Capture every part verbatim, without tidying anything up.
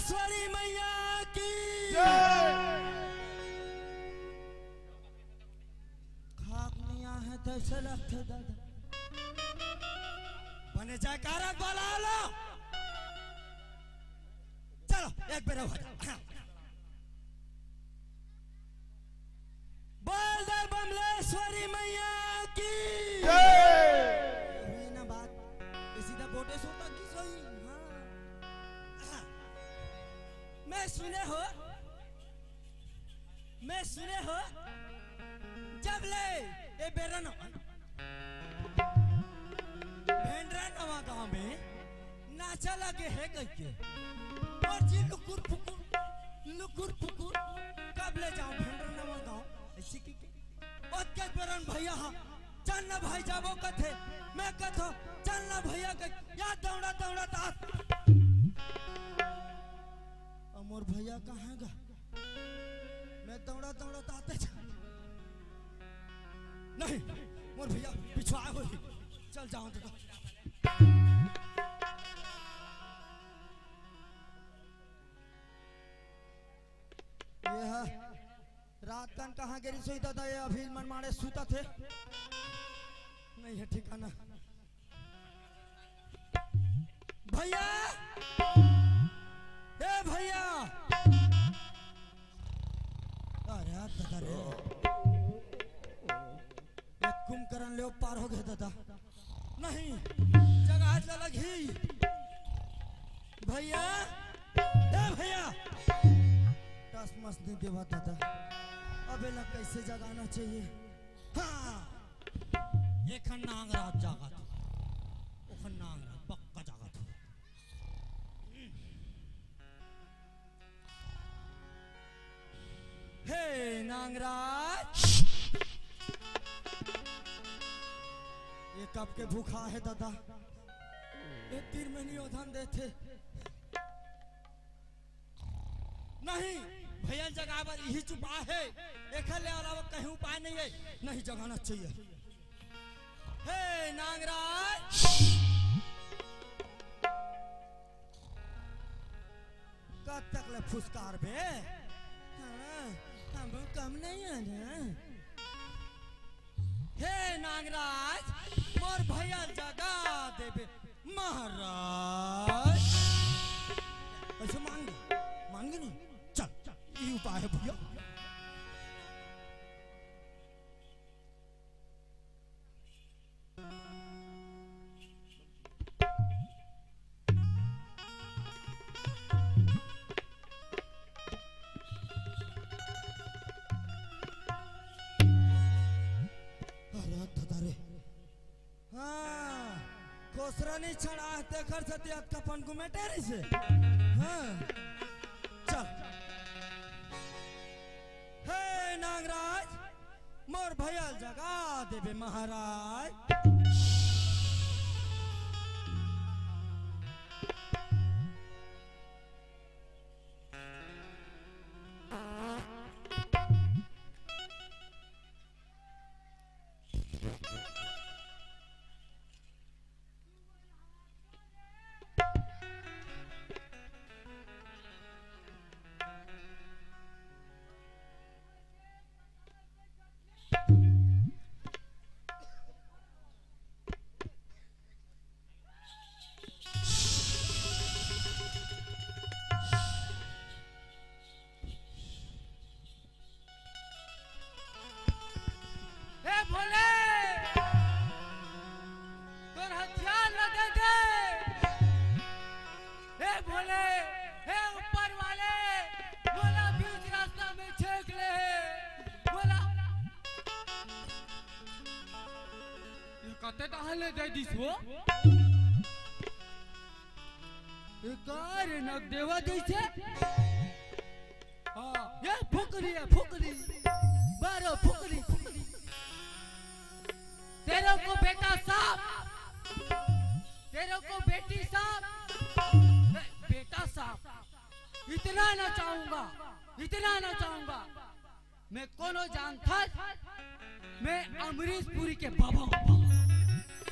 भुवनेश्वरी मैया की। खाक नइ आहे तइसे लगथे दादा। बने जयकारा बला लो। चलो, एक बेर अउ। बोल दे बमलेश्वरी मैया की। हुई ना बात, ये सीधा बोटे सोता की सोई। हाँ। मैं सुने हो, मैं सुने हो, जब ले ये बेरा न भेंडरा नवा गांव में नाचा लगे हे कहिके। और जी लुकुर फुकुर, लुकुर फुकुर, कब ले जाओ भेंडरा नवा गांव? ऐसी की के? ओतके बेरन भैया हा, चल ना भाई जाबो कथे, मैं कथो, चल ना भैया के, या दौड़ा दौड़ा तात। अउ मोर भैया कहाँ गा? मैं दौड़ा दौड़ा ताते जा। नहीं, मोर भैया पिछुआ होही। चल जाओ दादा। ये हा, रात कन कहाँ गिरी सोई दादा, ये अभी मनमाड़े सुतत हे। नहीं हे ठिकाना। भैया, ए भैया। अरे दादा रे, एक कुंभकर्ण ले पार हो गे दादा। नहीं, जगाए ला लगही। भैया, ए भैया, टस मस नइ देवा दादा। अब एला कइसे जगाना चाहिए? हाँ, एखन नांगराज जागत हे। ओखन नांगराज पक्का जागत हे। हे नांगराज, ये कब के भूखा हे दादा, ये तीर में नइ ओधन देथे। नहीं, भैया जगाए बर इही उपाय हे, एखर ले अलावा कहीं उपाय नइ हे, नहीं जगाना चाहिए। हे नांगराज, कब तक ले फुसकारबे? हाँ, हम कम नइ हे ना। हे नांगराज, मोर भैया जगा देबे महाराज। अइसे मान गे, मान गे ना। चल, ये उपाय हे भैया। अरे दादा रे। हाँ, खोसरा नइ छड़ा हे, तेखर सेती अतका पनगुमेटे रहिसे। हाँ, चल। हे नांगराज, मोर भैया ल जगा देबे महाराज। हे भोले, तोर हथियार ला दे दे। हे भोले, हे ऊपर वाले, मोला बीच रास्ता में छेंक ले हे। मोला ये कते डहान ले दे दिस वो? ये का रे नक देवा जइसे? हाँ, ये फुकरी हे, फुकरी। मारो फुकरी, फुकरी। तेरे को बेटा सांप, तेरे को बेटी सांप, ए, बेटा सांप। इतना नचाऊंगा, इतना नचाऊंगा। मैं कोनो जानथस, मैं अमरीश पुरी के बाबा हूँ।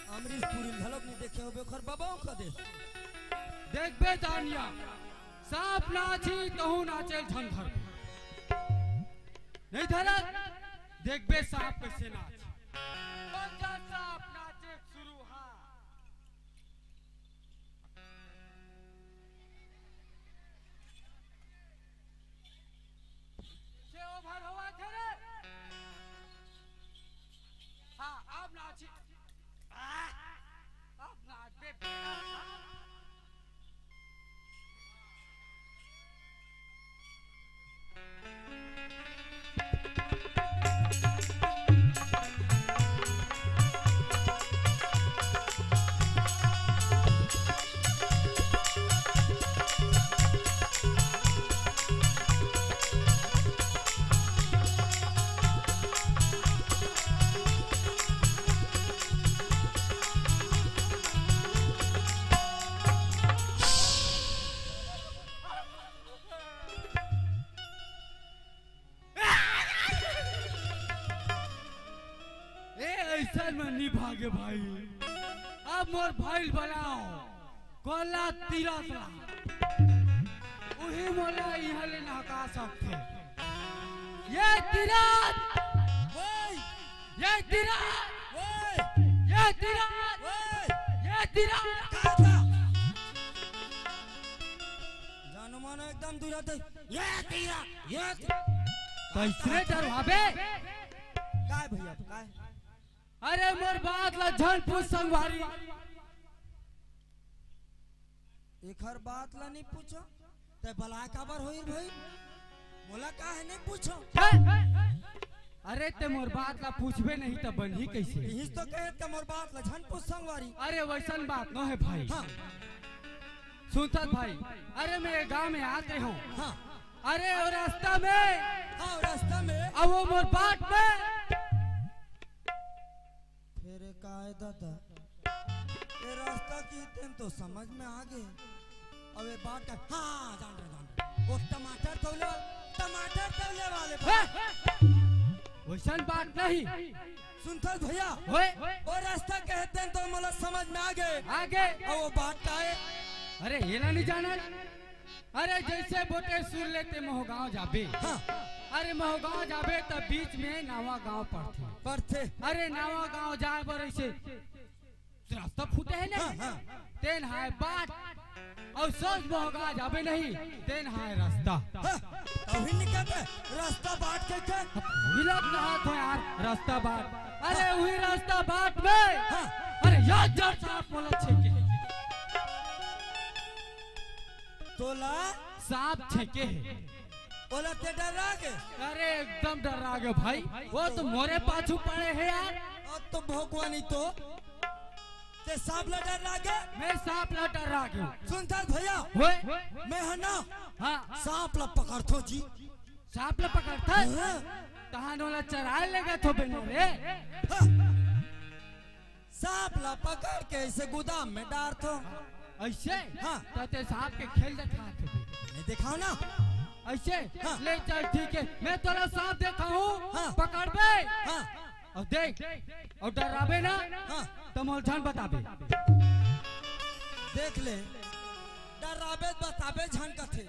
अमरीश पुरी घलोक नइ देखे होबे, ओखर बाबा हूँ कदे। देखबे दानिया, सांप नाचही तहूं नाचे ल झन धरबे। नहीं धरत, देखबे सांप कइसे नाच। बस जा सांप नाचे शुरू हा। से ओभर होवत हे रे। हाँ, अब नाची। आह, अब नाचबे बेटा। ए, अइसन म नी भागे भाई। अब मोर भाई ल बलाव, कोन ला? तीरथ ला। उही मोला इहां ले नहका सकथे। ये तीरथ! ओए! ये तीरथ! ओए! ये तीरथ! ओए! ये तीरथ! का था? जानो मानो एकदम दूर आते। ये तीरथ! ये तीरथ! कइसे डरवाबे? काय भैया, काय? अरे मोर बात ला झन पूछ संगवारी। एखर बात ला नहीं पूछो, ते बलाय काबर होई भाई? मोला काहे नहीं पूछो? हे? अरे ते मोर बात ला पूछबे नहीं त बनही कइसे? इहिस तो कहे ते मोर बात ला झन पूछ संगवारी। अरे वइसन बात नो हे भाई। हाँ। सुनथस भाई, अरे मैं गांव में आत रहे हूँ। हाँ। अरे वो रास्ता में, हाँ, रास्ता में। अब वो मोर बाट में। फेर काय दादा? ये रास्ता की तेन तो समझ में आ गे। अब ये बाट का, हाँ, जान रहे, जान रहे। वो टमाटर तौले वाले, टमाटर तौले वाले बा। हैं? वइसन बाट नहीं। सुनथस भैया, ओए। वो रास्ता कहे तेन तो मोला समझ में आ गे। आ गे। अब वो बाट का हे? अरे, एला नहीं जानत। अरे जइसे बोटे सुन ले ते मोहगांव जाबे। हाँ। अरे मोहगांव जाबे त बीच में नावा गांव पड़थे। पड़थे। अरे नावा गांव जाय बर अइसे रास्ता फूटे हे ना? हाँ, हाँ। तेन हाय बाट। अउ सोझ मोहगांव जाबे नहीं, तेन हाय रास्ता। हाँ, तभी निकलते रास्ता बाट के के। वही लोग कहा था यार, रास्ता बाट। अरे वही रास्ता बाट में। हाँ। अरे यार जड़ सांप मोला छेके। तोला सांप छेके हे। ओला ते डर्रा गे? अरे एकदम डर्रा गे भाई, वो तो मोरे पाछू पड़े हे यार। अब तो भोकवा नहीं तो। ते सांप ला डर्रा गे? मैं सांप ला डर्रा गे। सुनथस भैया, ओए। मैं ह ना हाँ। सांप ला पकड़थों जी। सांप ला पकड़थस? हाँ। तहां ओला चराय लेगथों बे रे। हाँ। सांप ला पकड़ के अइसे गोदाम में डारथों। अइसे? हाँ। त ते सांप के खेल देखात होबे। मैं देखाव ना। अइसे? हाँ। ले चल ठीक हे, मैं तोला सांप देखाहूं, हाँ। पकड़बे? हाँ। अउ देख, अउ डर्राबे ना, हाँ। त मोला झन बताबे। देख ले, डर्राबे बताबे झन कथे।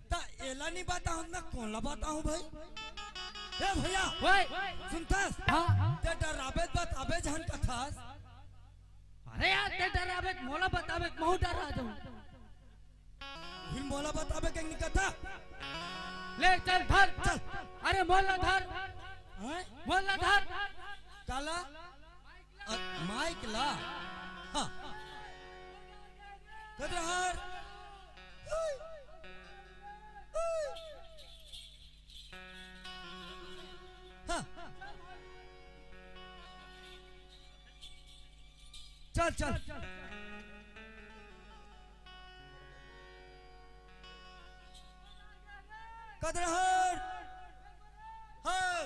त एला नहीं बताहूं ना, कोन ला बताहूं भाई? ए भैया, ओए। सुनथस? हाँ। ते डर्राबे बताबे झन कथस। अरे यार, ते डर्राबे, मोला बताबे, महूं डर्रा जाहूं। फिर मोला बताबे के नहीं कथा। ले चल धर। चल। अरे मोला धर। हैं? मोला धर। काला? अ, माइक ला। हाँ। कदरहर। हाँ। चल, चल। कदरहर। हाँ।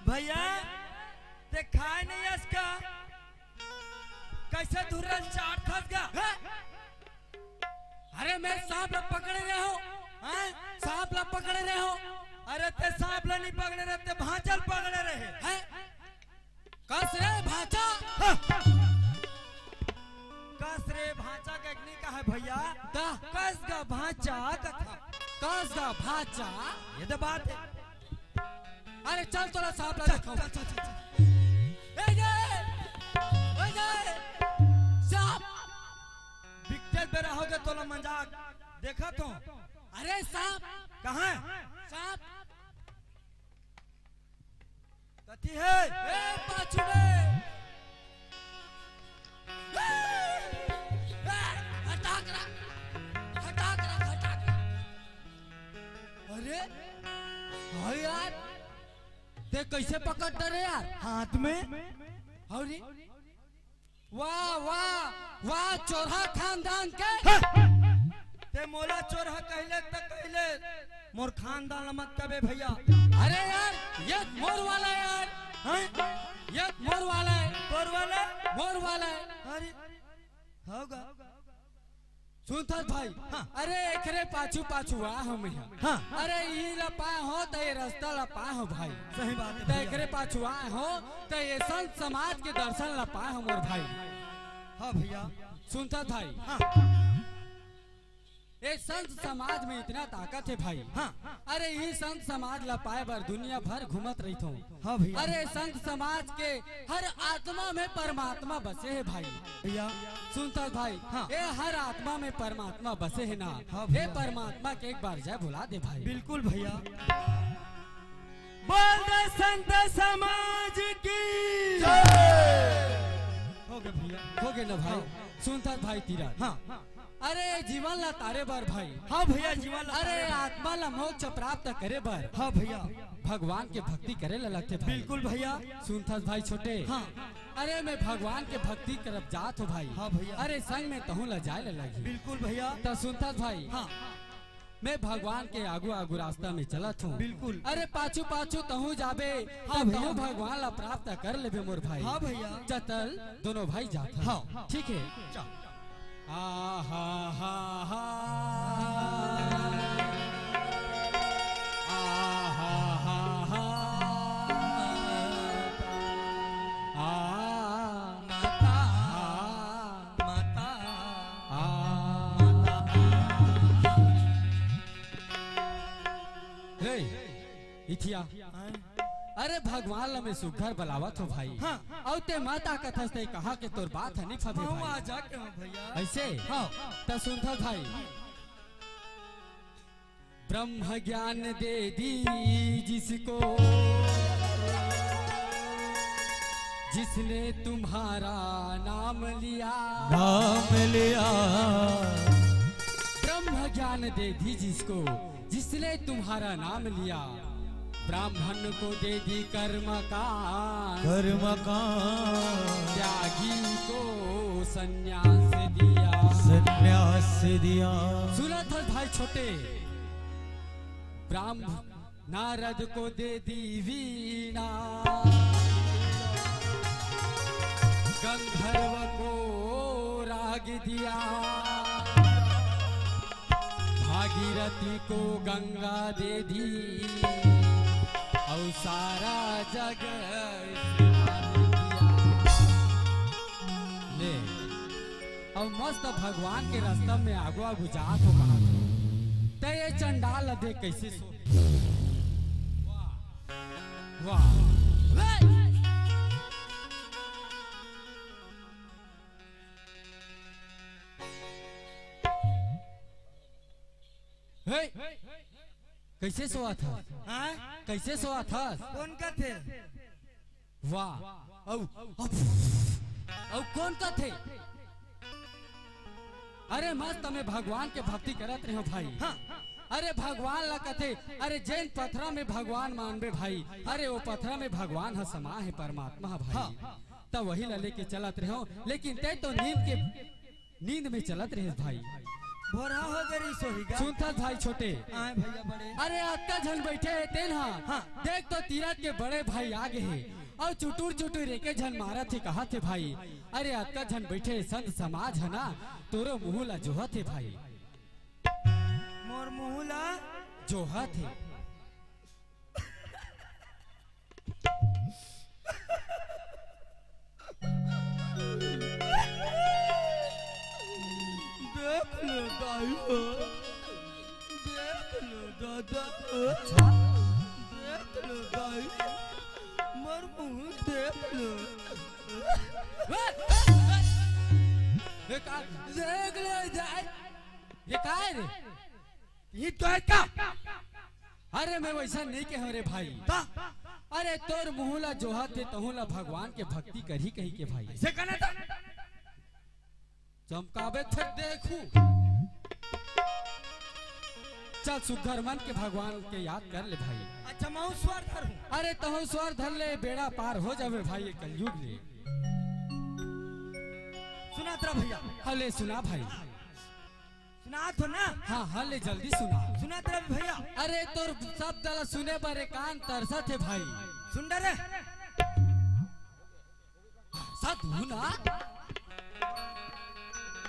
भैया, ते खाय नहीं अस का? कइसे धुर्रल चाटथस गा? हैं? अरे मैं सांप ला पकड़े रहे हूँ, हैं? सांप ला पकड़े रहे हूँ। अरे ते सांप ला नहीं पकड़े रहे, ते भांचा ल पकड़े रहे। हैं? कस रे भांचा। हाँ। कस रे भांचा के नहीं कहा भैया। दा। कस गा भांचा कथा। कस गा भांचा। ये तो बात है। अरे चल तोला सांप ला चल, देखाऊं। चल, चल, चल, चल। ए जे! ए जे! सांप! बिकटे बेरा हो गया तोला मजाक। देखा तो। अरे सांप! कहाँ है? सांप! कथी है? ए, पाछू में। ए, ए, हटा करा, हटा करा, हटा करा। अरे, हाँ यार, ते कैसे पकड़ डरे यार? हाथ में। अरे, वाह, वाह, वाह, चोरहा खानदान के। हाँ। ते मोला चोरहा कहले त कहले, मोर खानदान ल मत कबे भैया। अरे यार, ये मोर वाला है यार। हैं? ये मोर वाला है। तोर वाला? मोर वाला है। अरे, होगा। सुनथस भाई, हाँ। अरे एकरे पाछू पाछू आ हम यहाँ। हाँ। अरे ई ला पाए हो त ये रास्ता ला पाए हो भाई। सही बात है त भैया। एकरे पाछू आए हो त ये संत समाज के दर्शन ला पाए हो मोर भाई। हाँ भैया। सुनथस भाई। हाँ। ये संत समाज में इतना ताकत है भाई। हाँ। अरे ई संत समाज ला पाए बर दुनिया भर घूमत रहिथों। हाँ भैया। अरे संत समाज के हर आत्मा में परमात्मा बसे है भाई। भैया। सुनथस भाई, हाँ। ये हर आत्मा में परमात्मा बसे है ना। हाँ ये भैया। परमात्मा के एक बार जय बुला दे भाई। बिल्कुल भैया। बोल दे संत समाज की जय। हो गए भैया। हो गए ना भाई। हाँ। सुनथस भाई तीरथ। हाँ। अरे जीवन ला तारे बर भाई। हाँ भैया, जीवन ला अरे तारे बर। आत्मा ला मोक्ष प्राप्त करे बर। हाँ भैया। भगवान के भक्ति करे ला लगथे भाई। बिल्कुल भैया। सुनथस भाई छोटे। हाँ। अरे मैं भगवान के भक्ति करब जात हो भाई। हाँ भैया। अरे संग में तहूँ ला जाए ला लगही। बिल्कुल भैया। त सुनथस भाई। हाँ। मैं भगवान के आगू आगू रास्ता में चलत हूँ। बिल्कुल। अरे पाछू पाछू तहूँ जाबे, हाँ त भैया। तहूँ भगवान ला प्राप्त कर लेबे मोर भाई। हाँ भैया। चतल दोनों भाई जात हन। हाँ। ठीक है। चल। आ हा हा हा। आ हा हा हा। आ। माता। आ। माता। आ। माता। हे, इथिया। हाँ। अरे भगवान ला मैं सुघर बलावत हो भाई। हाँ। अउ ते माता कथस ते कहा के तोर बात ह नहीं फबे भाई। आ जा के हो भैया। ऐसे? हाँ। त सुनथस भाई। ब्रह्म ज्ञान दे दी जिसको, जिसने तुम्हारा नाम लिया। नाम लिया। ब्रह्म ज्ञान दे दी जिसको, जिसने तुम्हारा नाम लिया। ब्राह्मण को दे दी कर्म कांड। कर्म कांड। त्यागी को संन्यास दिया। संन्यास दिया। सुनथस भाई छोटे, ब्राह्मण नारद को दे दी वीणा, गंधर्व को राग दिया, भागीरथी को गंगा दे दी, अउ सारा जग स्नान किया। ले, अउ मस्त भगवान के रास्ता में आगू आगू जात हो, कहत हो, त ये चंडाल ला देख कैसे सो। वाह, वाह। हे, कैसे सोवत हस? हाँ? कैसे सोवत हस? कोन कथे? वाह। अउ, अउ, अउ कोन कथे? अरे मस्त मैं भगवान के भक्ति करत रहेंव भाई। हाँ। अरे भगवान ला कथे, अरे जेन पथरा में भगवान मानबे भाई, अरे वो पथरा में भगवान ह समा हे, परमात्मा ह भाई। हाँ। त वही ला लेके चलत रहेंव, लेकिन ते तो नींद के नींद में चलत रहेस भाई। भोरहा हो गए रही सोही का। सुनथस भाई छोटे। आए भैया बड़े। अरे अतका झन बैठे हे तेन हा। हाँ। देख तो तीरथ के बड़े भाई आ गए हे। अउ चुटुर चुटुर एके झन मारत हे, कहत हे भाई। अरे अतका झन बैठे हे, संत समाज हे ना, तोरो मुंह ला जोहत हे भाई। मोर मुंह ला? जोहत हे। भाई हो, देख लो दादा। अच्छा। देख लो भाई, मोर मुंह देख लो। ये का, देख लो दादा। ये का है रे? ये तो है का? अरे, मैं वैसा नहीं कहे रे भाई। का? अरे, तोर मुंह ला जोहत हे, तहूं ला भगवान के भक्ति करही कही के भाई। ऐसे कहना था? चमकावे थे देखू। चल, सुग्घर मन के भगवान के याद कर ले भाई। अच्छा, मैं स्वर धर हूँ। अरे, तहूं स्वर धर ले, बेड़ा पार हो जावे भाई, ये कलयुग ले। सुना तेरा भैया। हाँ, ले सुना भाई। सुना तो ना। हाँ, हाँ, ले जल्दी सुना। सुना तेरा भैया। अरे, तोर शब्द ला सुने बर ए कान तरसत हे भाई। सुन डरे। साधु ना।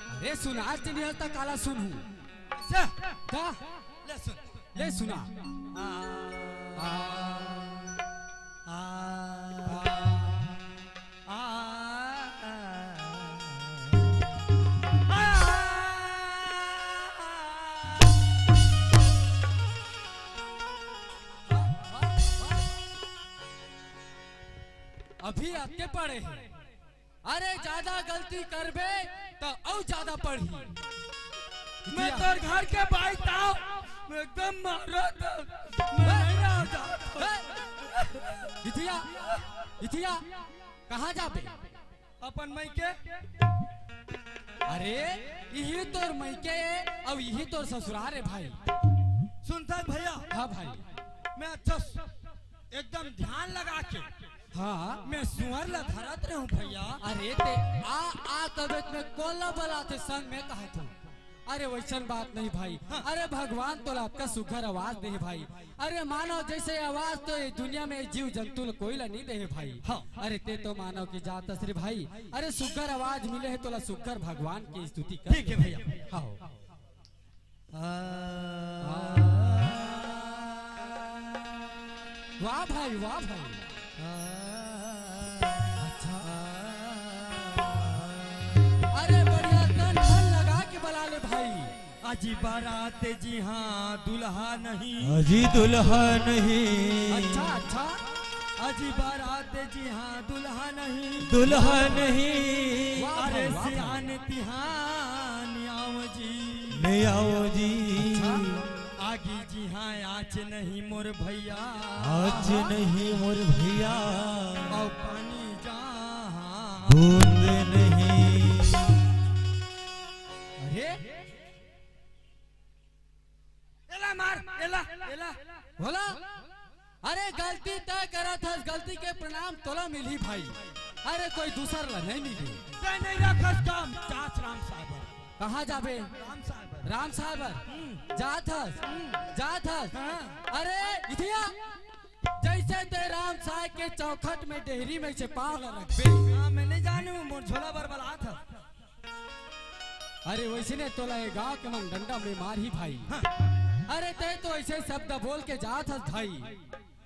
अरे सुनाच नहीं हस त काला सुनहूं। अच्छा। का? ले सुन। ले सुना। आ, आ, आ, आ, आ। अभी अतके पड़े हे। अरे, ज्यादा गलती करबे, त अउ ज्यादा पड़ही। मैं तोर घर के बाई ताव, मैं एकदम मारत, मैं नहीं रह जात। ए, इथिया, इथिया, कहाँ जाबे? अपन मइके। अरे, इही तोर मइके ए, अउ इही तोर ससुरार ए भाई। सुनथस भैया? हाँ भाई। मैं अच्छा स-, एकदम ध्यान लगा के हाँ। मैं सुअर ला धरत रहूं भैया। अरे ते आ, आ तबीयत में कोन ला बलाथे संग में कहत हूँ। अरे वैसन बात नहीं भाई। हाँ। अरे भगवान तोला अतका सुघर आवाज दे हे भाई। अरे मानव जैसे आवाज तो ये दुनिया में जीव जंतु ला कोई ला नहीं दे हे भाई। हाँ। अरे ते तो मानव के जात हस रे भाई। अरे सुघर आवाज मिले हे तोला सुघर भगवान की स्तुति कर। ठीक है भैया। हाँ। वाह भाई, वाह भाई। अच्छा। अरे बढ़िया, तन मन लगा के बला ले भाई। अजी बारात जी हाँ दुल्हा नहीं। अजी दुल्हा नहीं। अच्छा, अच्छा। अजी बारात जी हाँ दुल्हा नहीं। दुल्हा नहीं। वाह अरे भाई, वाह भाई। सियान तिहान आओ जी। ले आओ जी। अच्छा। आगी जी हाँ आँच नहीं मोर भैया। आँच नहीं मोर भैया। और पानी जहाँ बूंद नहीं। अरे एला मार, एला, एला। भोला, अरे गलती तय करत हस, गलती के प्रणाम तोला मिलही भाई। अरे कोई दूसर ला नहीं मिलही। तय नहीं रखस काम, जात राम साहब। कहाँ जाबे? राम साहब। राम साहब। हम्म। जात हस? हम्म। जात हस? हाँ। अरे इथिया, जैसे ते राम साहब के चौखट में डेहरी में से पाँव ला रखबे। हाँ, मैं नहीं जानू, मोर झोला बर बलात हस। अरे वैसने तोला ये गांव के मन डंडा में मारही भाई। हाँ। अरे ते तो ऐसे शब्द बोल के जात हस भाई।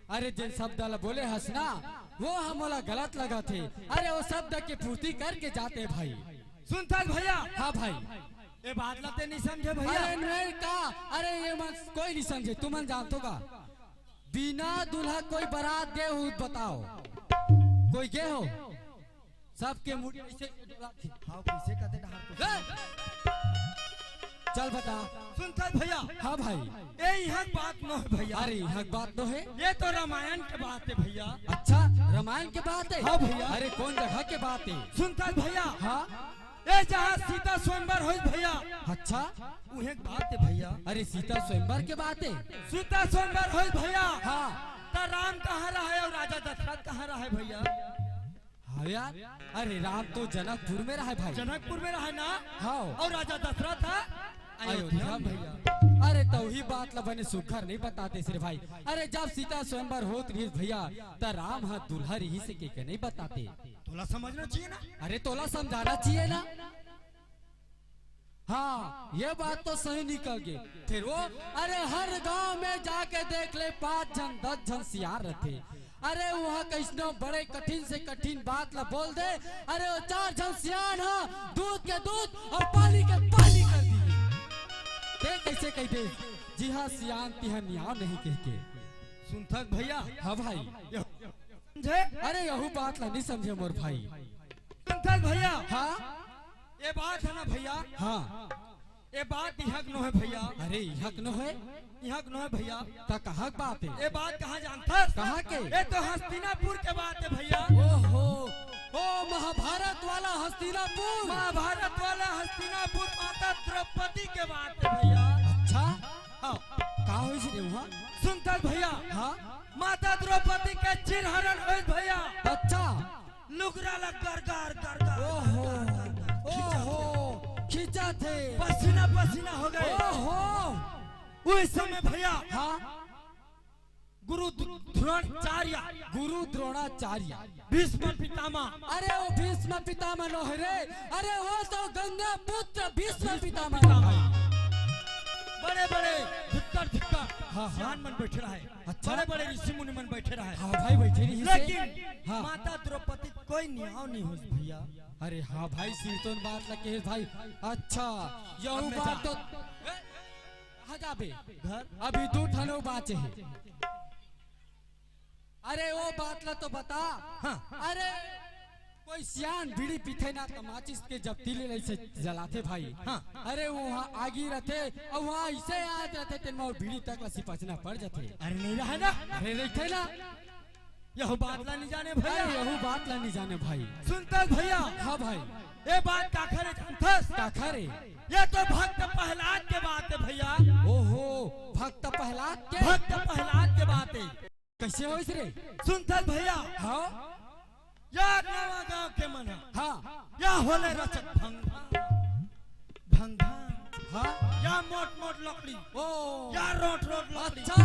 अरे जेन शब्द ला बोले हस ना, वो हमोला गलत लगत हे। अरे वो शब्द के पूर्ति करके जाते भाई। सुनथस भैया। हाँ भाई। ये बात ला ते नहीं समझे भैया। अरे नहीं का, अरे ये मन कोई नहीं समझे, तुमन जानथो का? बिना दूल्हा कोई बारात गे हो बताओ, कोई गे हो? सबके मुड़ी ऐसे डोलाथे। हाँ, कैसे कहते डहार को? ए! चल बता। सुनथस भैया। हाँ भाई। ए इहाँ के बात नो हे भैया। अरे इहाँ के बात नो हे। ये तो रामायण के बात हे भैया। अच्छा, रामायण के बात हे? हाँ भैया। अरे कौन जगह के बात हे? सुनथस भैया। हाँ। ए जहाँ सीता स्वयंवर होइस भैया। अच्छा। उहें के बात हे भैया। अरे सीता स्वयंवर के बात हे? सीता स्वयंवर होइस भैया। हाँ। त राम कहाँ रहे और राजा दशरथ कहाँ रहे भैया? हाँ यार, अरे राम तो जनकपुर में रहे भाई। जनकपुर में रहे ना? हाँ। और राजा दशरथ है अयोध्या अयोध्या में। भैया। अरे तो ही बात ला बने सुघर नहीं बताते सिर भाई। अरे जब सीता स्वयंवर होत रहिस भैया, त राम हा दुल्हा रहिस के, के नहीं बताते। तोला समझना चाहिए ना? अरे तोला समझाना चाहिए ना? हाँ, ये बात तो सही निकल गई। फिर वो, अरे हर गांव में जाके देख ले, पाँच झन, दस झन सियान रहते। अरे वहाँ कैसनो बड़े कठिन से कठिन बात ला बोल दे, अरे वो चार झन सियान हा दूध के दूध और पानी के पानी कर दी। ते कइसे कहि दे, जिहां सियान तिहां नियाव नहीं कहिके। सुनथस भइया? हां भाई। ये समझे? अरे यहू बात ला नहीं समझे मोर भाई। सुनथस भइया? हां। ये बात हे ना भइया? हां। ये बात इहां के नोहे भइया। अरे इहां के नोहे? इहां के नोहे भइया। त कहां के बात हे? ये बात कहां जानथस? कहां के? ये तो हस्तिनापुर के बात हे भइया। ओहो, ओ महाभारत वाला हस्तिनापुर। महाभारत वाला हस्तिनापुर माता द्रौपदी के बात हे भइया। अच्छा? हां। का होइस रे उहां? सुनथस भइया? हां। माता द्रौपदी के चीरहरण होइस भइया। अच्छा। लुगरा ला गरगर, गरगर, ओहो, गरगर, गरगर, खींचत ओहो, हे। खींचत हे। पसीना, पसीना हो गे। ओहो। उही समय भइया, हां। गुरु द्रो-, द्रोणाचार्य। गुरु द्रोणाचार्य। भीष्म पितामह। अरे वो भीष्म पितामह नोहे रे, अरे वो तो गंगा पुत्र भीष्म पितामह। बड़े बड़े धिक्कर, धिक्कर। हां, हां। सियान मन बइठे रहय। अच्छा। बड़े-बड़े ऋषि मुनि मन बइठे रहय। हां भाई, बइठे रहिस हे। लेकिन हां। माता द्रौपदी कोई नियाव नहीं होइस भइया। अरे हां भाई, सिरतोन बात ला कहे भाई। अच्छा, यहू अब मैं बात जा- तो, ए, कहां जाबे? घर। अभी दू ठन अउ बांचे हे। अरे वो बात ला तो बता। हां। अरे कोई सियान बीड़ी पीथे ना त माचिस के जब तीली लइसे जलाथे भाई। हां। अरे उहां आगी रथे, अउ उहां अइसे आग रथे, तेन म वो बीड़ी तक ला सिपचना पड़ जाथे। अरे नहीं रहा ना? अरे रहिथे ना। यहू बात ला नहीं जाने भइया। अरे यहू बात ला नहीं जाने भाई। सुनथस भइया? हां भाई। ये बात काखर हे जानथस? काखर हे? ये तो भक्त प्रहलाद के बात हे भइया। ओहो, भक्त प्रहलाद के? भक्त प्रहलाद के बात हे। कइसे होइस रे? सुनथस भइया? हां। या नवा गांव के मन ह। हां। या होले रचत भंग भंग। भंग भंग। हां। या मोट मोट लकड़ी। ओ। या रोट रोट लकड़ी। अच्छा।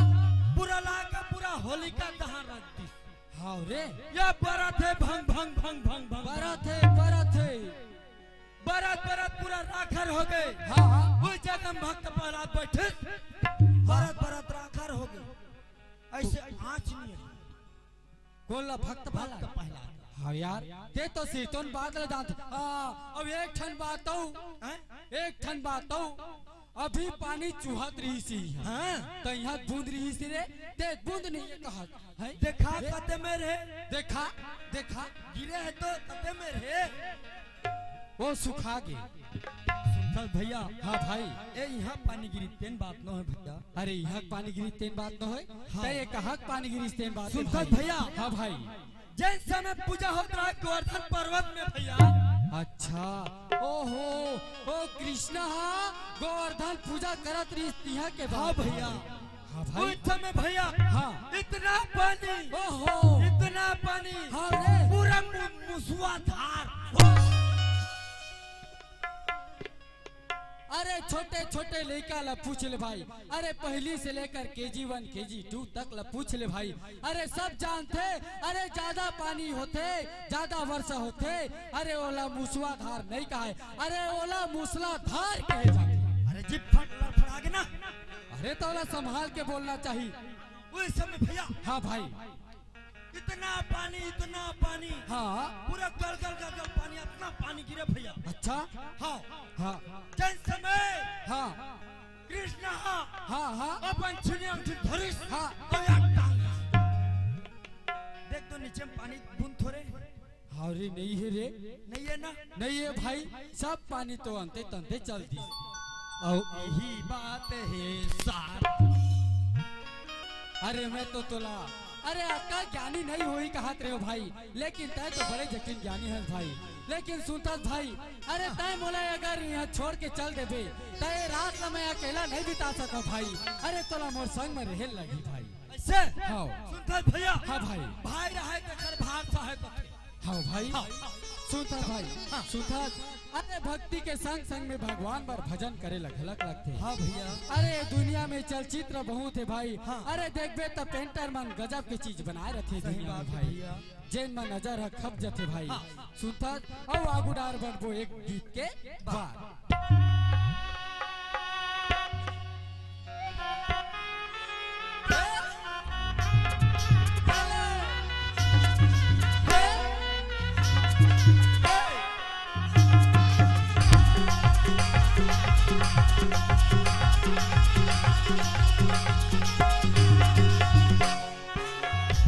पूरा लाके पूरा होलिका दहन रख दिस। हां रे। या बरत हे भंग भंग भंग भंग भंग। बरत हे, बरत हे। बरत बरत पूरा राखर हो गे। हां, हां। उही जगह म भक्त प्रहलाद बइठिस। बरत बरत राखर हो गे। अइसे आंच नहीं हे। कोन ला? भक्त प्रहलाद। भक्त प्रहलाद। हां यार, ते तो सिरतोन बात ला जानत। हां, अब एक ठन बात अउ, हैं? एक ठन बात अउ, अभी पानी चुहत रहिस हे। हां। त इहां बूंद रहिस रे, ते बूंद नहीं हे कहत। हैं? देखा ए? कते मेर हे। देखा, देखा। गिरे हे तो कते मेर हे। वो सुखा गे। सुनथस भइया? हां भाई। ए, इहां पानी गिरिस तेन बात नोहे भइया। अरे, इहां पानी गिरिस तेन बात नोहे। हां। त ये कहां पानी गिरिस तेन बात हे सुनथस भइया? हां भाई। जेन समय पूजा होत रहय गोवर्धन पर्वत में भइया। अच्छा। ओहो, ओ कृष्णा हा गोवर्धन पूजा करत रहिस तिहां के हां बात। भइया। हां भाई। उस समय भइया, हां। इतना पानी, ओहो। इतना पानी, हां रे। पूरा मु-, मुसवा धार। अरे छोटे छोटे लइका ला पूछ ले भाई, अरे पहली से लेकर केजी वन, केजी टू तक ला पूछ ले भाई। अरे सब जानथे, अरे ज्यादा पानी होथे, ज्यादा वर्षा होथे, अरे ओला मुसवा धार नहीं कहाय, अरे ओला मूसलाधार कहे जाथे। अरे जी फट फड़फड़ा गे ना। अरे त ओला संभाल के बोलना चाही। उस समय भइया। हां भाई। इतना पानी, इतना पानी। हां। पूरा गल गल गल गल पानी, इतना पानी गिरे भइया। अच्छा। हां। हां। जेन समय। हां। कृष्णा हा। हां, हां। अपन छुनिया उठी धरिस। हां। अउ या टांग। देख तो नीचे में पानी बूंद थोरे। हां रे, नहीं हे रे। नहीं हे ना? नहीं हे भाई, सब पानी तो अंते तंते चल दिस। अउ इही बात हे सार। अरे मैं तो तोला, अरे अतका ज्ञानी नहीं होही कहत रहेंव भाई, लेकिन तैं तो बड़े जटिल ज्ञानी हस भाई। लेकिन सुनथस भाई, अरे तैं मोला अगर इहां छोड़ के चल देबे, त ए रात ला मैं अकेला नहीं बिता सकंव भाई। अरे तोला मोर संग में रहे लगही भाई। अइसे? हां। सुनथस भइया? हां भाई। भाई रहय तेकर भार सहय कथे। हां भाई। हां। सुनथस भाई। हां। सुनथस। अरे भक्ति के संग संग में भगवान बर भजन करे ला घलक लगथे। हां भइया। अरे दुनिया में चलचित्र बहुत हे भाई। हां। अरे देखबे त painter मन गजब के चीज बनाए रथे दुनिया में भाई। जेन म नजर ह खप जथे भाई। हां। सुनथस अउ आगू डार बढ़बो एक गीत के बाद।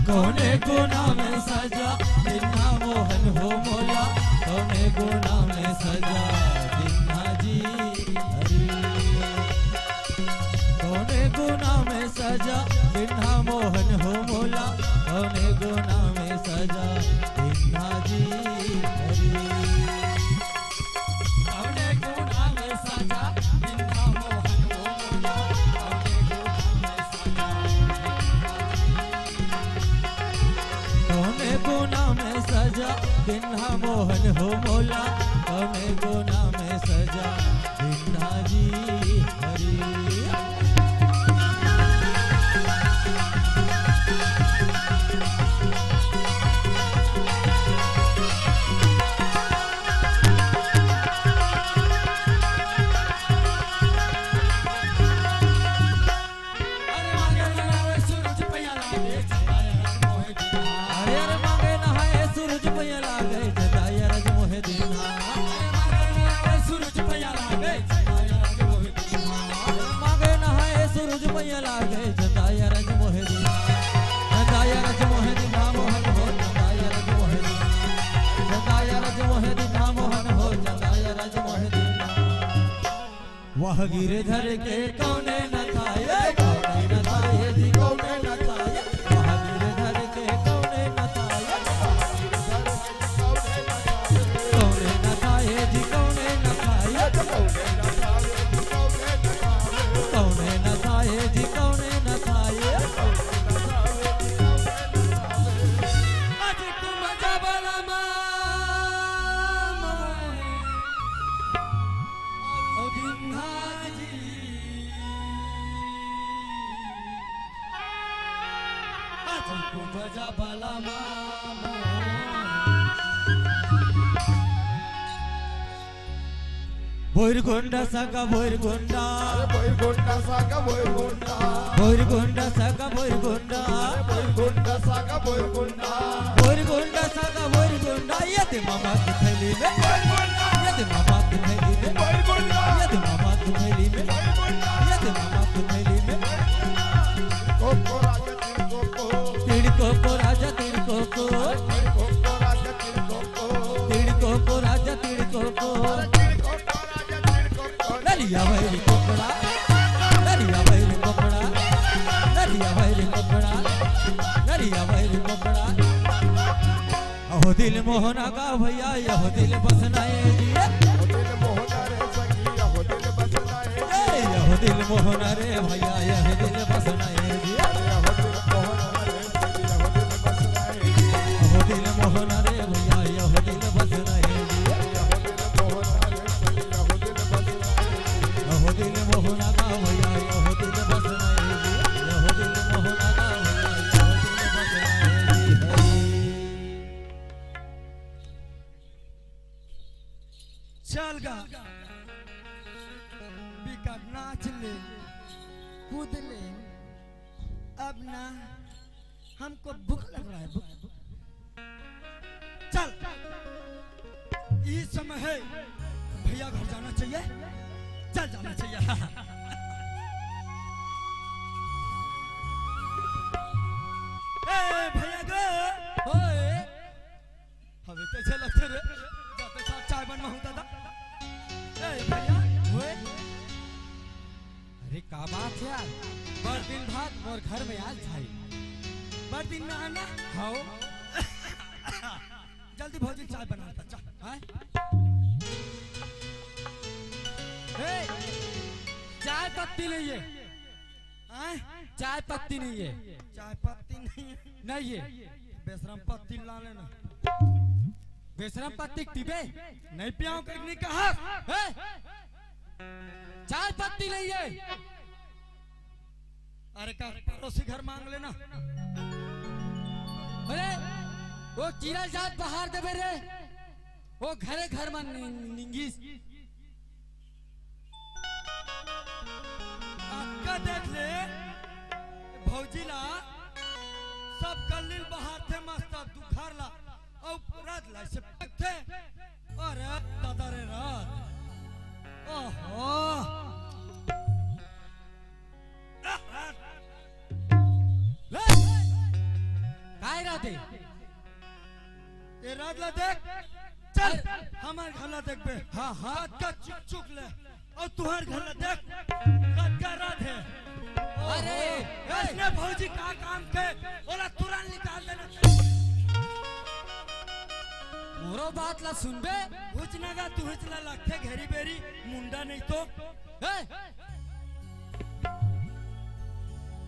कौने गुना में सजा दिन्हा मोहन हो मोला, कौने गुना में सजा दिन्हा जी हरी। कौने गुना में सजा दिन्हा मोहन हो मोला, कौने गुना में सजा दिन्हा जी हरी। कौने गुना में सजा दिन्हा मोहन हो मोला, कौने गुना में सजा दिन्हा जी। कौने गुना में सजा दिन्हा मोहन हो मोला, कौने गुना में सजा दिन्हा जी हरी। अरे, अरे, मांगे नहाए सूरज पैया लागे, जदाई अरज मोहे दीन्हा। मांगे नहाए सूरज पैया लागे, जदाई अरज मोहे दीन्हा। जदाई अरज मोहे दीन्हा मोहन हो, जदाई अरज मोहे दीन्हा। जदाई अरज मोहे दीन्हा मोहन हो, जदाई अरज मोहे दीन्हा। वह गिरधर के कौने न था ये, कौने न था ये जी, कौने न था ये। वह गिरधर के कौने न था ये। कौने न था ये जी, कौने न था ये। कौने न था ये जी, कौने न था ये। आज तुम जबलमा मोहे। ओ बिन्हा जी, आज को बजा बाला मामो। भोरगोंडा सागा भोरगोंडा। अरे भोरगोंडा सागा भोरगोंडा। भोरगोंडा सागा भोरगोंडा। अरे भोरगोंडा सागा भोरगोंडा। भोरगोंडा सागा भोरगोंडा, ये दे मामा की थैली में। ये दे मामा की थैली में। ये दे मामा की थैली में। ये दे मामा की थैली में। कोको राजा तिड़कोको। तिड़कोको राजा तिड़कोको। तिड़कोको राजा तिड़कोको। तिड़कोको राजा तिड़कोको। अरे तिड़कोको राजा तिड़कोको। नरिया भैरी कोकड़ा, नरिया भैरी कोकड़ा, नरिया भैरी कोकड़ा, नरिया भैरी कोकड़ा। अहो दिल मोहना का भैया, यहो दिल बसना ए जी। यहो दिल मोहना रे सखी, यहो दिल बसना ए जी। ए, यहो दिल मोहना रे भैया, यहो दिल बसना ए जी। यहो दिल मोहना रे सखी, यहो दिल बसना ए जी। यहो दिल मोहना रे भैया, यहो दिल बसना ए जी। यहो दिल मोहना रे सखी, यहो दिल बसना ए जी। यहो दिल मोहना का भैया, यहो दिल बसना ए जी। यहो दिल मोहना का भैया, यहो दिल बसना ए जी। चल गा, बिका नाच ले, कूद ले, अब ना हमको भूख लग रहा है, भूख। चल, इस समय है, भैया घर जाना चाहिए, चल जाना चाहिए। ए भैया गो, ओए। हवे तइसे लगथे रे, जाते साथ चाय बनवाहूं दादा। ए भैया। ओए। अरे का बात हे यार, बड़ दिन बाद मोर घर में आय भाई। बड़ दिन में आना? हव। जल्दी भौजी चाय बना ला, चाय। हैं? ए, चाय पत्ती नइ हे। हैं? चाय पत्ती नइ हे। चाय पत्ती नइ हे। नइ हे। बेशरम पत्ती ला लेना। बेशरम पत्ती पीबे? नइ पियावं कहिके नइ कहस। ए? चाय पत्ती नइ हे। अरे का पड़ोसी घर मांग लेना। अरे, ओ चिरल जात बहार देबे रे। ओ घरे घर मन नि-, निंगिस। अतका देख ले, भौजी ला सब कल्ली ल बहारथे मस्त दुखार ला, अउ रात ला अइसे पकथे। अरे दादा रे रात, ओहो। ले, दे। ए रात ला देख, चल, अरे। हमर घर ला देखबे। हाँ, हाँ। कतका चुक चुक ले, अउ तुहर घर ला देख, कतका रात हे। अरे, ओहो, ए। अइसने भौजी का काम के, ओला तुरंत निकाल देना। मोरो बात ला सुनबे। हुचना गा तुहिच ला लगथे घेरी बेरी, मुंडा नहीं तो। ए,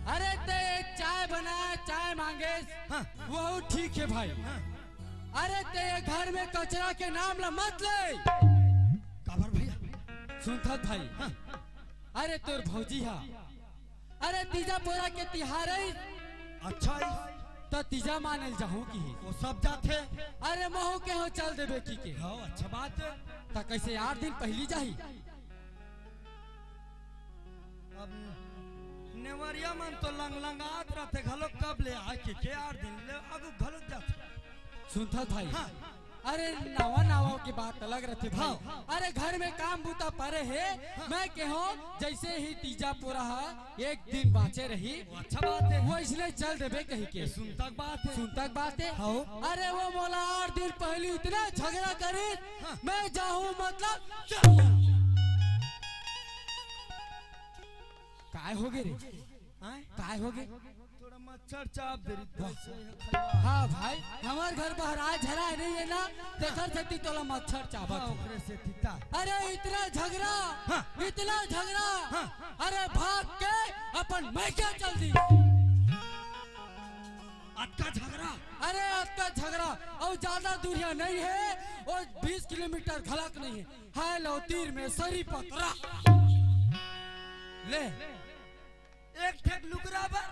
अरे ते चाय बना, चाय मांगेस, हाँ। वो ठीक हे भाई। हाँ। अरे ते ये घर में कचरा के नाम ला मत ले। काबर भैया? सुनथस भाई। हाँ। अरे तोर भौजी हा, अरे तीजा पोरा के तिहार हे। अच्छा हे। त तीजा माने ल जाहूं किहिस। वो सब जाथे। अरे महूं केहेंव चल देबे कहिके। हाँ, अच्छा बात हे। त कइसे आठ दिन पहिली जाही? अब नेवरिया मन तो लंगलंगात रथे घलो, कब ले आके के आठ दिन ले आगू घलो जाथे। सुनथस भाई? हाँ। अरे नवा नवा के बात अलग रथे भाई। हाँ। अरे घर में काम बूता परे हे, हाँ। मैं केहेंव जइसे ही तीजा पोरा हा एक दिन बांचे रही, अच्छा बात हे। वो अइसने चल देबे कहिके। सुनथस बात हे। सुनथस बात हे। हाँ। अरे वो मोला आठ दिन पहिली अतना झगरा करिस, हाँ। मैं जाहूं मतलब चल। काय होगे रे? आय? काय होगे? थोड़ा मच्छर चाब दे रही, वाह। तइसे हे खलवा। हाँ भाई, हमर घर बहराय झराय नहीं हे ना, तेखर सेती तोला मच्छर चाबत हाँ, हे। ओकरे सेती ता। अरे अतना झगरा, हाँ। अतना झगरा, हाँ। अरे भाग के अपन मइके चल दिस। अतका झगरा? अरे अतका झगरा, अउ जादा दूरिहा नहीं हे, वो बीस किलोमीटर घलक नहीं हे। हे लो तीर में सरी पतरा। ले। एक ठक लुगरा बर?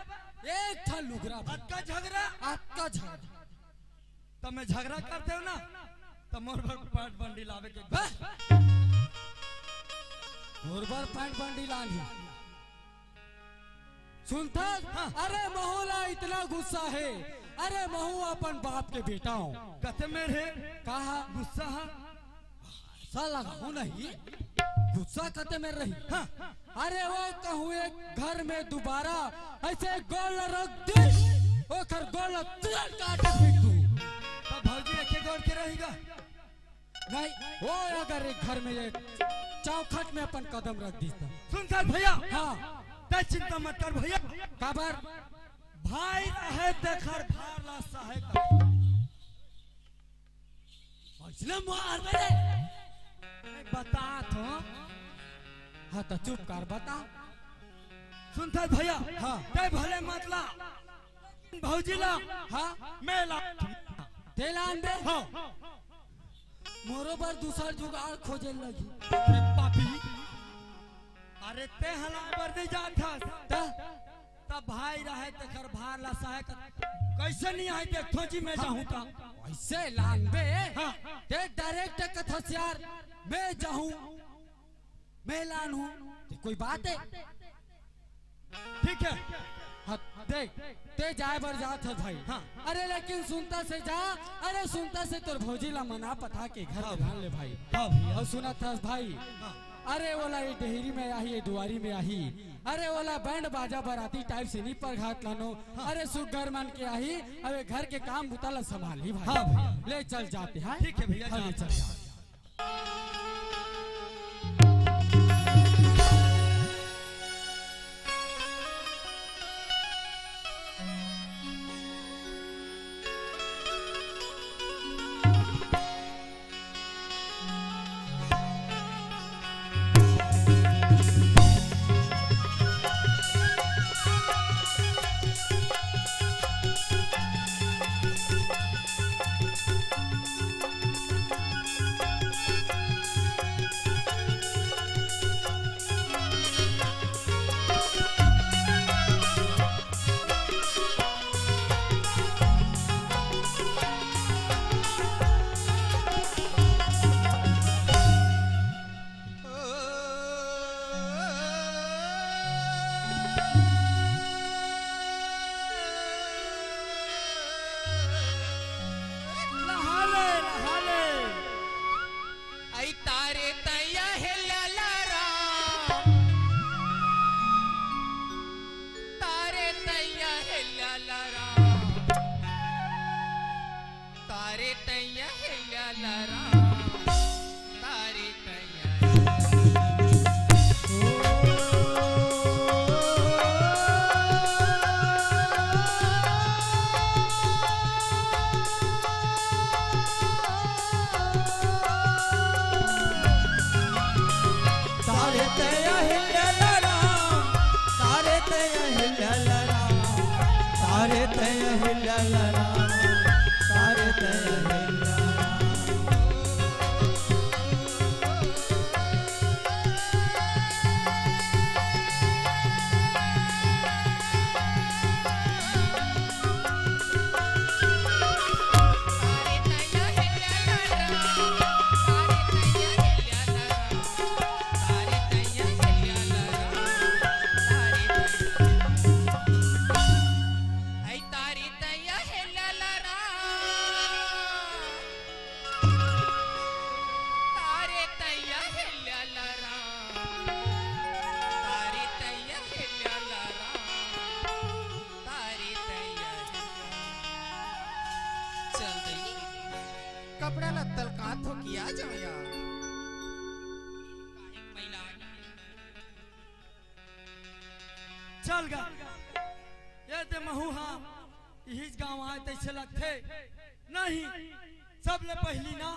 एक ठक लुगरा बर। अतका झगरा? अतका झगरा। त मैं झगरा करतेंव ना, त मोर बर पैंट बंडी लाबे के। बस। मोर बर पैंट बंडी लानही। सुनथस? हाँ। अरे महूं ला अतना गुस्सा हे। अरे महूं अपन बाप के बेटा हंव। कते मेर हे? कहां? गुस्सा हा? गुस्सा लगाहूं नहीं, गुस्सा कते मेर रही। हाँ। अरे वो कहूं एक घर में दुबारा अइसे गोड़ ला रख दिस, ओकर गोड़ ला तुरंत काट के फेंक दूं। त भौजी एके गोड़ के रही गा? नहीं, वो अगर एक घर में ये चौखट में अपन कदम रख दिस त। सुनथस भैया? हाँ। ते चिंता मत कर भैया। काबर? भाई रहे तेखर भार ला सहे का। अइसने मार मेरे। मैं बतात हंव। हाँ, त चुप कर, बता। सुनथस भैया? हाँ। ते भले मत ला। भौजी ला। हाँ। मैं ला। ते लानबे? हाँ। मोरो बर दूसर जुगाड़ खोजे लगही। अरे पापी। अरे ते हला बर नहीं जाथस। त? त भाई रहे तेखर भार ला सहे का। कइसे नहीं आय ते खोजी मैं जाहूं त। अइसे लानबे? हाँ। ते direct कथस यार, मैं जाहूं, मैं लानहूं, ते कोई बात हे? ठीक हे। हाँ, देख, ते जाय बर जाथस भाई। हाँ। अरे लेकिन सुनथस जा, अरे सुनथस तोर भौजी ला मना पठा के घर हाँ। में लान ले भाई। हाँ भैया। अउ सुनथस भाई, हाँ। अरे ओला ये डेहरी में आही, ये दुवारी में आही, अरे ओला बैंड बाजा बराती type से नहीं परघात लानो। हाँ। अरे सुग्घर मन के आही, अबे घर के काम बुता ला संभालही भाई। हाँ भैया। ले चल जाते हैं। ठीक हे भैया, हाँ, ले जाते चल हैं। जाते। राम, तारे तैया। तारे तैया हिलला राम, तारे तैया हिलला राम, तारे तैया हिलला राम, तारे तैया हिलला राम। तारे तैया हेल्याला राम, तारे तैया हेल्याला राम, तारे तैया हेल्याला। चल दई, कपड़ा लत्ता ल का धो के आ जावं यार। काहे के मैला आगे? चल गा, ये दे महू हा इहीच गांव आय तइसे लगथे। नहीं, सबले पहिली ना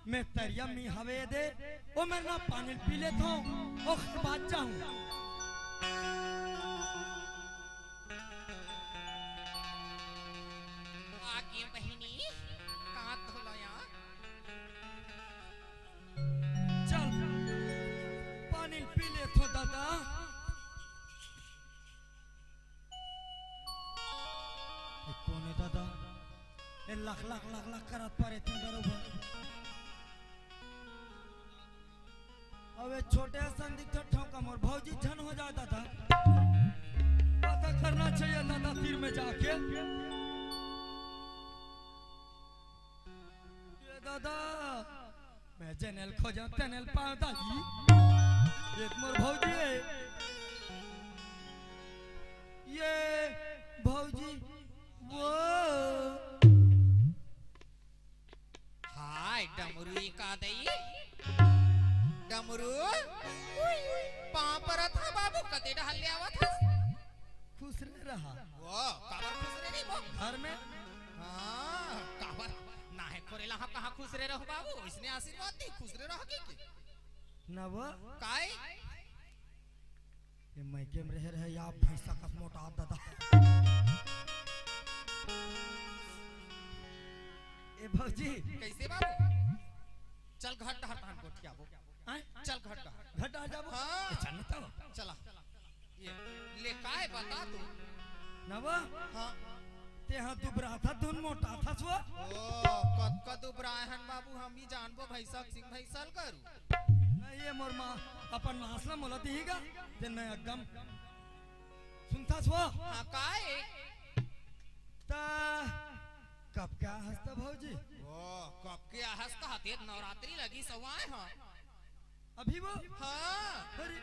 मैं तरिया में हवे दे, ओ मेर ना पानी पी लेथों, ओखर बाद जाहूं। आगे बहिनी, का धोला यार? चल, पानी पी लेथों दादा। ए कोन हे दादा? ए लख लख लख लख करत परे तू बरोबर। अबे छोटे असन दिखत ठौका मोर भौजी झन हो जाए दादा। पता करना चाहिए दादा तीर में जाके। ए दादा, मैं जेनेल खोजों तेनेल पावं दाई। ये मोर भौजी हे। ये भौजी वो। हाय डमरू का दई। डमरू। पांव परत हंव बाबू, कते डहर ले आवत हस? खुसरे रहा। वो, काबर खुसरे रही वो? घर में। हाँ, काबर? नाहीं खुसरे रहा, कहाँ खुसरे रहो बाबू? इसने आशीर्वाद दी, खुसरे रहा के, के? ना वो? काय? ये मइके में रहे रहे, या भैंसा कस मोटा दादा। ए भौजी। कइसे बाबू? चल घर डहर तहन गोठियाबो। आय? चल घर डहर। घर डहर जाबो? हाँ। ए, चल न तो। चला। ये, ले काय बता तू? नवा? हाँ। तेहा दुबराथस धुन मोटाथस वो? ओ, कतका दुबराए हन बाबू, हम ही जानबो भैंसा के सिंग भैंसा ल करू। नहीं, ये मोर माँ अपन मांस ला मोला दिही गा, तेन मैं एकदम सुनथस वो? हाँ, काय? त कब के आहस त भौजी? ओ, कब के आहस त हते नवरात्रि लगी सवाए हाँ। अभी वो? हाँ। अरे।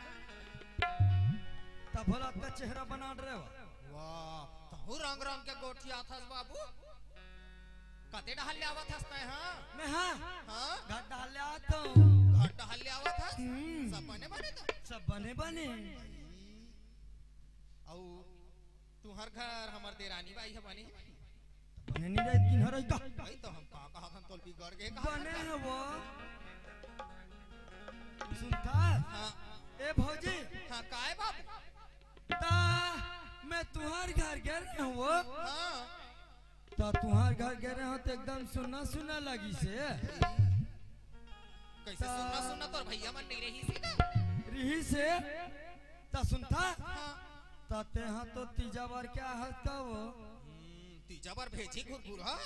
तब भला अतका चेहरा बना रहे हो। वाह, तहु रंग रंग के गोठियाथस बाबू। कते डहर ले आवत हस तैं, हाँ? मैं हाँ। हाँ? घर डहर ले आवत हंव। घर डहर ले आवत हस? हम्म। सब बने बने त? सब बने बने। अउ तुंहर घर हमर देरानी बाई ह बने हे? बने नइ रहे, किन्हर रही का? भाई तो हम का कहत हन, तोल बिगड़ गे का? बने हे वो। सुनथस? हाँ। ए भौजी। हाँ, काय बाबू? त मैं तुंहर घर गे रहेंव वो। हाँ। त तुंहर घर गे रहेंव त एकदम सुन्ना सुन्ना लगिस हे। कइसे त सुन्ना सुन्ना, तोर भैया मन नइ रहिस हे का? रहिस हे। त सुनथस? हाँ। त तेहा तो तीजा बर के आहस का वो? हम्म, तीजा बर भेजी घुरघुर, हाँ?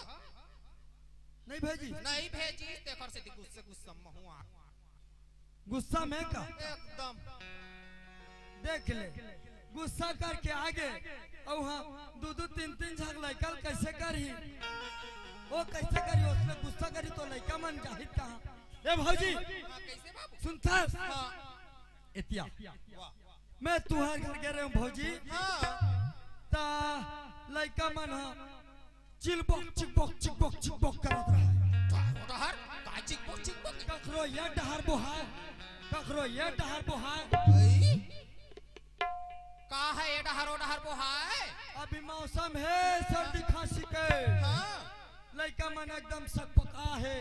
नइ भेजी? नइ भेजी, तेखर सेती गुस्सा गुस्सा म हूँ आ। गुस्सा में का? एकदम। देख ले, गुस्सा करके आगे, अउ हाँ, दू दू तीन तीन झन लइका ल कइसे करही? वो कइसे करही? ओसने गुस्सा करही त लइका मन जाही कहाँ? ए भौजी, हाँ, कइसे बाबू? सुनथस? हाँ। एतिया। वाह। मैं तुंहर घर गे रहेंव भौजी। हाँ। त लइका मन ह चिलबोक, चिकबोक, चिकबोक, चिकबोक करत रहा। का हो डहर? का चिकबुक चिकबुक। कखरो ये डहर बोहाय, कखरो ये डहर बोहाय। भाई, का हे ये डहर ओ डहर बोहाय? अभी मौसम हे सर्दी खांसी के। हाँ। लइका मन एकदम सकपका हे।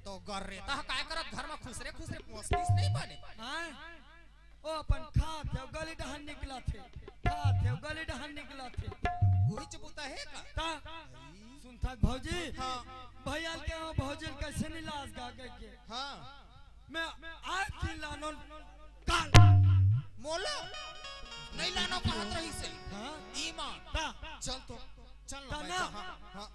तो गर्रेटा ह काय करत घर म खुसरे खुसरे पोंछतिस नहीं बने? हाँ? ओ अपन खात हे, गली डहर निकलत हे, खात हे, गली डहर निकलत हे। उहीच बुता हे का? ता सुनथस भौजी? हाँ। भैया ल कहे हो भौजी ल कइसे नइ लानस गा कहिके। हाँ। मैं आज नइ लानों काल। मोला नइ लानों कहत रहिस हे। हाँ। ईमान। ता चल तो, चल ना ता मैं ना। हाँ, हाँ।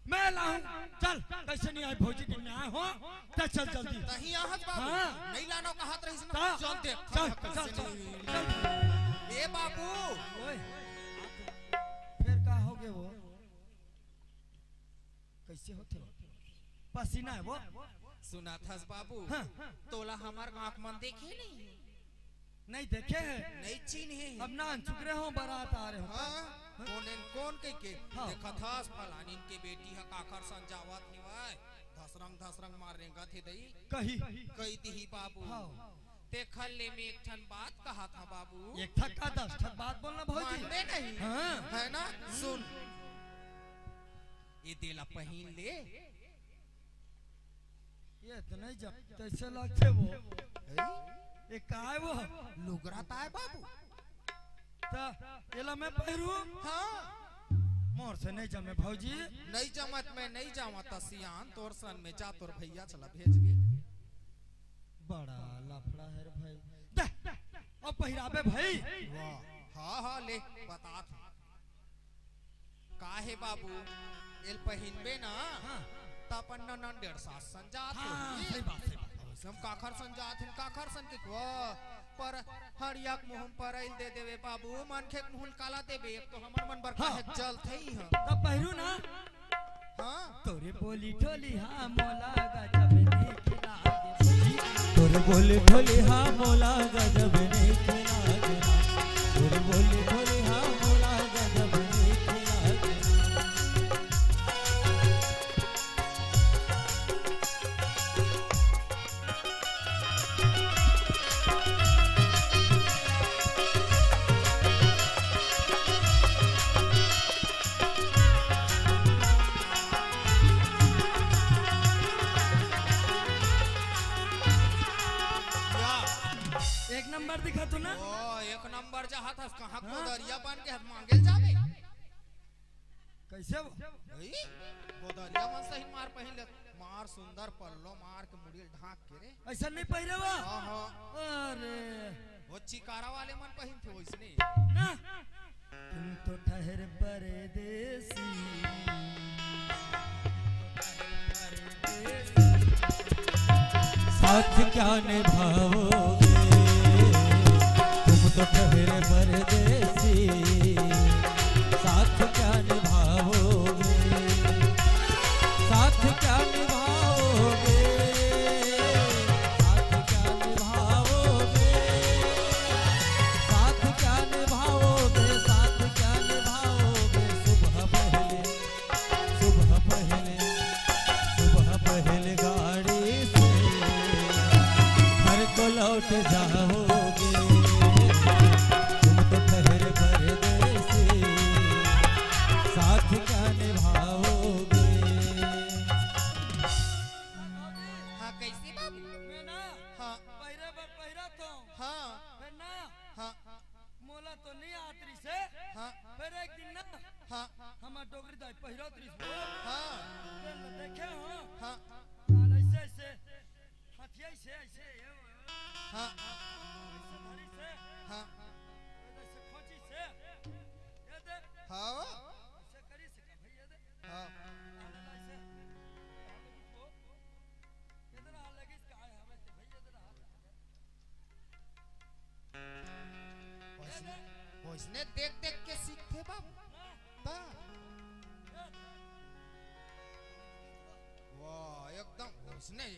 मैं लाहूं, चल, कइसे नइ आय भौजी के मैं आय हों, त चल जल्दी। तहीं आहत बाबू, हाँ। नइ लानों कहत रहिस ना, ता, चल देख, चल, हाँ, चल, कइसे चल, नइ चल। ए बाबू। ओए, फेर का होगे वो? कइसे होथे? पसीना हे वो? सुनथस बाबू, हाँ। तोला हमर गांव के मन देखे नहीं? नइ देखे हे। नइ चिन्हे हे। अब नानचुक रहे हों, बरात आ रहे हों। हाँ, कोन एन कोन कहिके। हाँ। देखथस, फलानिन के बेटी ह काखर सन जावत हेवय, धसरंग धसरंग मार रेंगत हे दई। कही। कहि दिही बाबू। हाँ। तेखर ले मैं एक ठन बात कहत हंव बाबू। एक ठन का दस ठन बात बोलना भौजी। मानबे नहीं। हाँ। हे ना? सुन। ए दे ला पहिन ले। ये तो नइ जम, कइसे लगथे वो? हैं? ये काय वो? लुगरा ताय बाबू। त एला मैं पहिरूं? हाँ। मोर से नइ जमे भौजी। नइ जमत, मैं नइ जावंव त सियान, तोर सन में जा, तोर भैया चला भेजबे। बड़ा लफड़ा हे रे भाई। दे, अब पहिराबे भाई। वाह, हाँ, हाँ, ले, बतात हंव। का हे बाबू, एल पहिनबे ना, हाँ। त अपन ननंद डेढ़ सास सन जात हाँ, होही। सही बात, सही बात। हम काखर सन जात हन, काखर सन के को, पर हड़िया के मुंह म परइल दे देबे बाबू, मनखे के मुंह म काला देबे, एक तो हमर मन बर हाँ। काहे जलथे ही ह। त पहिरू ना। हाँ। तोरे बोली ठोली हा मोला गजब नीक लागे। तोरे बोली ठोली हा मोला गजब नीक लागे। तोरे बोली ठोली हा मोला गजब नीक लागे। या। एक नंबर दिखत हो ना? ओ, एक नंबर जाहत हस, कहाँ हाँ? कोदरिया बन के हस, मांगे ल जाबे? कइसे वो? भाई, गोदरिया मन सही मार पहिन ले, मार सुंदर पल्लो मार के मुड़ी ल ढांक के रे। अइसन नइ पहिरे वो? हाँ, हाँ। अरे। वो चिकारा वाले मन पहिनथे वइसने। ना। तुम तो ठहर परदेसी। साथ क्या निभाओगे, तुम तो ठहरे परदेसी। साथ क्या निभाओगे, साथ क्या निभाओगे, साथ क्या निभाओगे, साथ क्या निभाओगे, साथ क्या निभाओगे। सुबह पहले सुबह पहले, सुबह पहले गाड़ी से घर को लौट जाओगे। तुम तो ठहरे परदेसी, साथ क्या निभाओगे? हाँ, कइसे बाबू? मैं ना हाँ। पहिरे बर पहिरत हंव। हाँ। फेर ना हाँ। मोला तो नइ आत रिहिसे। हाँ। फेर एक दिन ना हाँ। हमर डोकरी दाई पहिरत रिहिस वो। हाँ। तेन ल देखे हंव। हाँ। काल अइसे, अइसे, हथिया अइसे, अइसे, ये, ये, हाँ। अइसे धरिसे। हाँ। ये दे, अइसे खोंचिसे। ये दे। हाँ। अइसे करिसे का भई, ये दे। हाँ। अइसे। ये दे ना लगिस का, आय हवे ते भई, ये दे ना। वइसने, वइसने देख देख के सीखथे बाबू। त वाह, एकदम वइसने।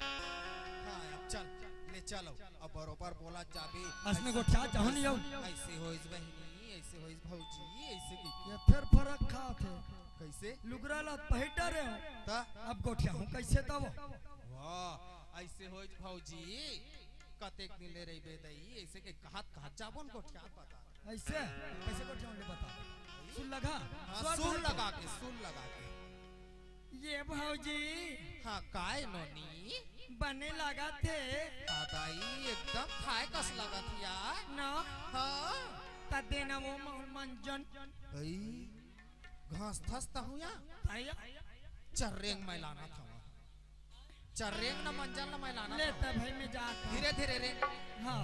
हाँ, अब चल, ले चलो, अब बरोबर बोला जाबे। असने गोठिया चाहो नहीं हो। अइसे होइस बहिनी, अइसे होइस भौजी, ऐसे कि ये फेर फरक खात हे। कैसे? लुगरा ला पहिर डरे हो। त? अब गोठिया हूँ कैसे तब? वाह, ऐसे होइस भौजी, कतेक दिन ले रहिबे दई, ऐसे के कहत कहत जाबो न गोठिया बता। ऐसे? कैसे गोठिया ले बता? सुन लगा? हाँ, स्वर सुन ढाल के। लगा के, सुन लगा के। ये भौजी। हाँ, काय नोनी? बने लागत हे। हाँ दाई, एकदम खाए कस लगत हे यार। ना? हाँ। त देना वो म-, मंजन। भाई, घास थस तहूँ या? भैया। चर्रेंग मैं लाना था। चर्रेंग न मंजन ल मैं लाना ले था। त भाई मैं जात हूँ। धीरे धीरे रे। हाँ।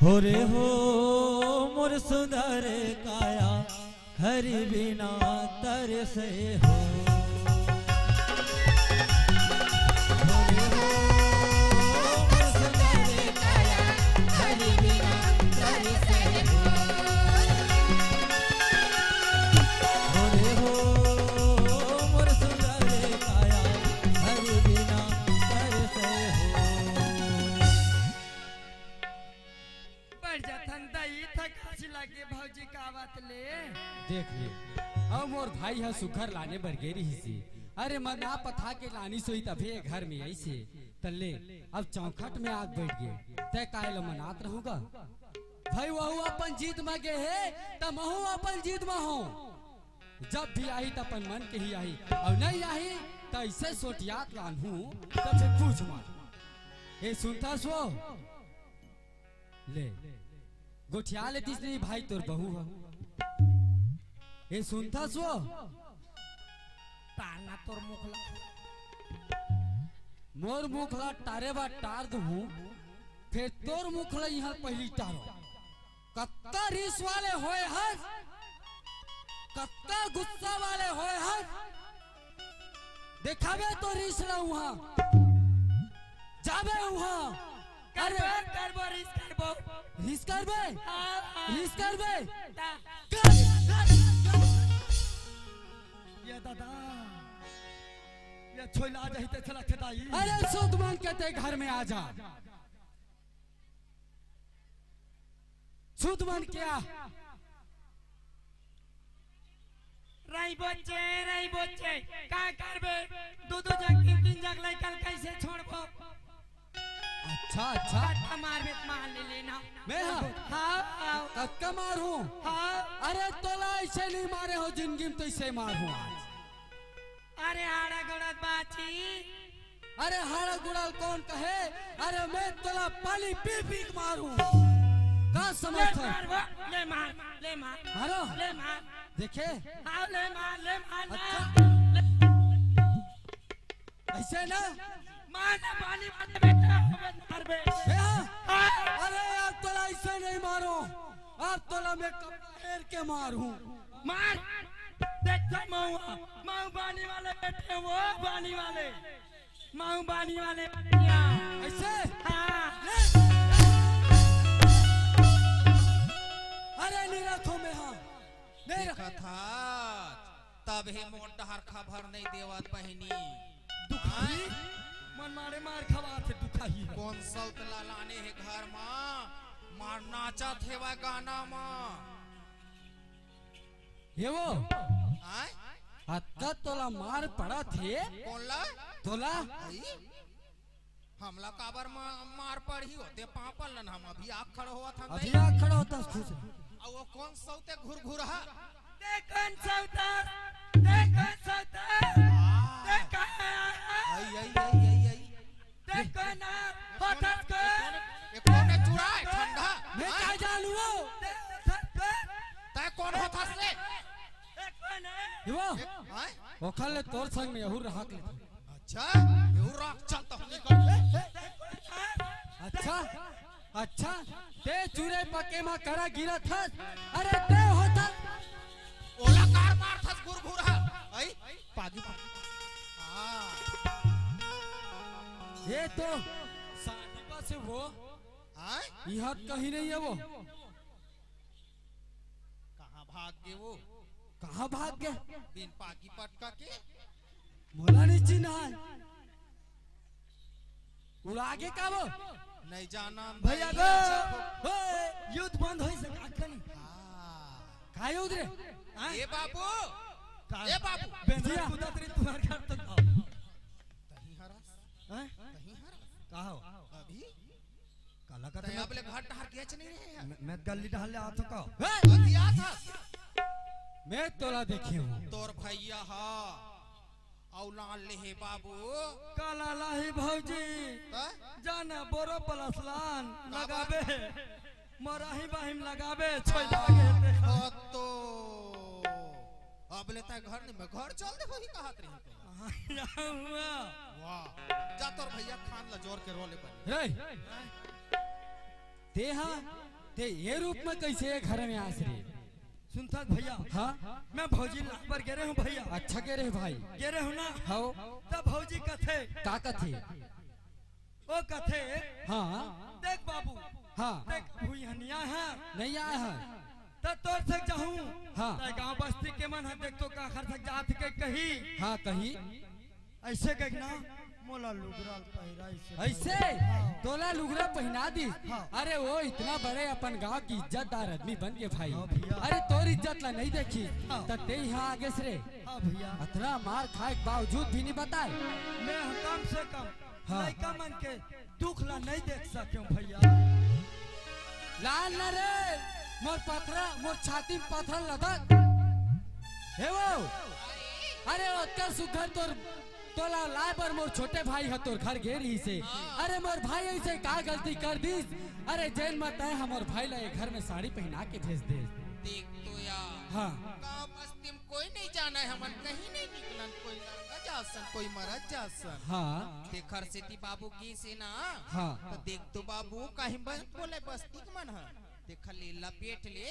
हो रे हो मोर सुंदर काया, हरि बिना तरसे हो। हो रे हो मोर सुंदर काया, हरि बिना तरसे हो। हो रे हो मोर सुंदर काया, हरि बिना तरसे हो। बढ़ जाथन दई, थकासी लागे भौजी का बात ले। देख ले, अब मोर भाई ह सुखर लाने बर गे रिहिस हे। अरे मना पथा के लानिस होही तभे ये घर में आइस हे। त ले, अब चौखट में आके बइठ गे। तैं काय ल मनात रहूँगा? भाई वहू अपन जिद म गे हे, त महूँ अपन जिद म हूँ। जब भी आही त अपन मन के ही आही, अउ नइ आही त अइसे सोटियात लानहूँ, त फेर पूछ मत। ए सुनथस वो? ले, गोठिया लेतिस नहीं भाई तोर बहू ह। ए सुनथस वो? टारना तोर मुख ला। मोर मुख ला टारे बर टार दूहूँ, फेर तोर मुख ला इहाँ पहिली टारो। कतका रिस वाले होय हस, कतका गुस्सा वाले होय हस, देखाबे तो रिस ला उहाँ, जाबे उहाँ। अरे करबो, करबो, रिस करबो। रिस करबे? हाँ, हाँ। रिस करबे? ता- कर, कर, कर। ये दादा, ये छोइला आ जाही ते चला खेदाई। अरे सुध मन के तैं घर में आ जा। सुध मन के आ। रही बच्चे, रही बच्चे, का करबे? दू दू जग, तीन तीन जग लइका ल कइसे छोड़बो? अच्छा, अच्छा। कतका मारबे त मार ले लेना। मैं हा? हाँ, हाँ। कतका मारहूँ? हाँ। अरे तोला अइसे नइ मारे हों, जिनगी म तो अइसे मारहूँ आज। अरे हाड़ा गोड़ा बाची। अरे हाड़ा गुड़ाल कोन कहे? अरे मैं तोला पानी पी पी के मारहूँ। का ले समझथस? मार वो, ले मार, ले मार। मारो। ले मार। देखे? हाँ, ले मार, ले मार ना। अच्छा। ले अइसे ना? मार ना, पानी वाले बेटा, हमें मार बे। ए हाँ। हाँ। अरे यार, तोला अइसे नइ मारों। अब तोला मैं कपड़ा हेर के मारहूँ। मार। देख तो मऊआ, मऊ बानी वाले बेटे, वो बानी वाले। मऊ बानी वाले। अइसे? हाँ। ले। अरे नइ रखों मैं, हाँ। नइ रख- देखत हस, तभे मोर डहर खबर नइ देवत बहिनी। दुखाही? मन मारे मार खवाथे दुखाही। कोन सौत ला लाने हे घर मा? मार नाचत हेवय गाना मा। ये वो? आय? अतका तोला मार पड़त हे? कोन ला? तोला? आई? हमला काबर मा-, मार पड़ही होते, पापा लन हम अभी आग खड़ा होवत हन अभी दई। आग खड़ा होत हस खुश। अउ वो कोन सौते घुरघुरहा? ते कोन सौता? ते कोन सौता? आ। ते कहाँ आया? आई, आई, आई, आई, आई। ते कोन आ? होतस कोन? ये कोन हे चुड़ा हे, ठंडा? मैं हाँ? का जानूँ वो? ते होतस कोन? तैं कोन होतस रे? ते कोन हे? ये वो? हाँ? ओखर ले तोर संग में यहू रहा के। अच्छा, यहू रहा, चल तो हम निकल। अच्छा, अच्छा, ते चुरे पके मा करा गिरत हस। अरे ते होतस। ओला काबर मारथस घुरघुरहा। आई, पागी, पागी। हाँ। ये तो साहिबा से वो। हाँ? इहाँ कहीं नहीं हे वो। कहाँ भाग गे वो? कहाँ भाग गे? बिन पागी पटका के? मोला नइ चिन्हाय। उड़ा गे का वो? नहीं जाना भैया गो। ओए, युद्ध बंद होइस का कनी? हाँ। का युद्ध रे? हाँ? ए बाबू, का? ए बाबू। बेंदरा कूदत रही तुम्हार घर तक। तहीं हरस। हाँ? तहीं हरस। का हो? अभी? काला का तैं अब ले घर डहर गेच नहीं रहे यार। मैं, मैं गली डहर ले आत हो का? अभी आत हस। मैं तोला देखे हूँ। तोर भैया हा। अउ लान ले हे बाबू। काला लाही भौजी। का? जाना बोरो पलस लान लगाबे। मराही बाहिम लगाबे, छोइला लगे हे ते। ओ तो। अब ले तैं घर नहीं, मैं घर चल दे वही कहत रही तो। हाँ, या हुआ। वाह। जा तोर भैया खान ला जोर के रो ले बन। रे। ते हा, ते ये रूप में कैसे ये घर में आस रे? सुनथस भैया, हाँ? मैं भौजी ला बर गे रहे हूँ भैया। अच्छा गे रहे भाई। गे रहे हूँ ना? हव। तब भौजी कथे। का कथे? ओ कथे, हाँ। देख बाबू, हाँ। देख भुइहनिया है। नहीं आया है। त तोर से जाहूँ। हाँ। त गाँव बस्ती के मन ह देख तो काखर से जात के कही। हाँ, कही। ऐसे कह ना, मोला लुगरा पहिराइस हे। ऐसे? हाँ। तोला लुगरा पहिना दिस? हाँ। अरे वो इतना बड़े अपन गांव के इज्जतदार आदमी बन गे भाई। हाँ भैया। अरे तोर इज्जत ला नहीं देखिस, हाँ। त ते यहाँ आगेस रे। हाँ भैया। अतना मार खाए के बावजूद भी नहीं बताए। मैं कम से कम हाँ। लइका मन के दुख ला नहीं देख सकेंव भैया। लान ना रे, मोर पथरा, मोर छाती में पथरा लदक। हे वो, अरे ओतका सुघर तोर, तोला लाए बर मोर छोटे भाई ह तोर घर गे रहिस हे। अरे मोर भाई ऐसे का गलती कर दिस? अरे जेन म तैं ह मोर भाई ला ये घर में साड़ी पहिना के भेज देस। देख तो यार, हाँ। गाँव बस्ती में कोई नहीं जाना है, हमन कहीं नहीं निकलन, कोई लड़का जासन, कोई मरद जासन। हाँ। तेखर सेती बाबू गिस हे ना। हाँ। त देख तो बाबू, कहीं बन बोले बस्ती के मन ह। तेखर ले लपेट ले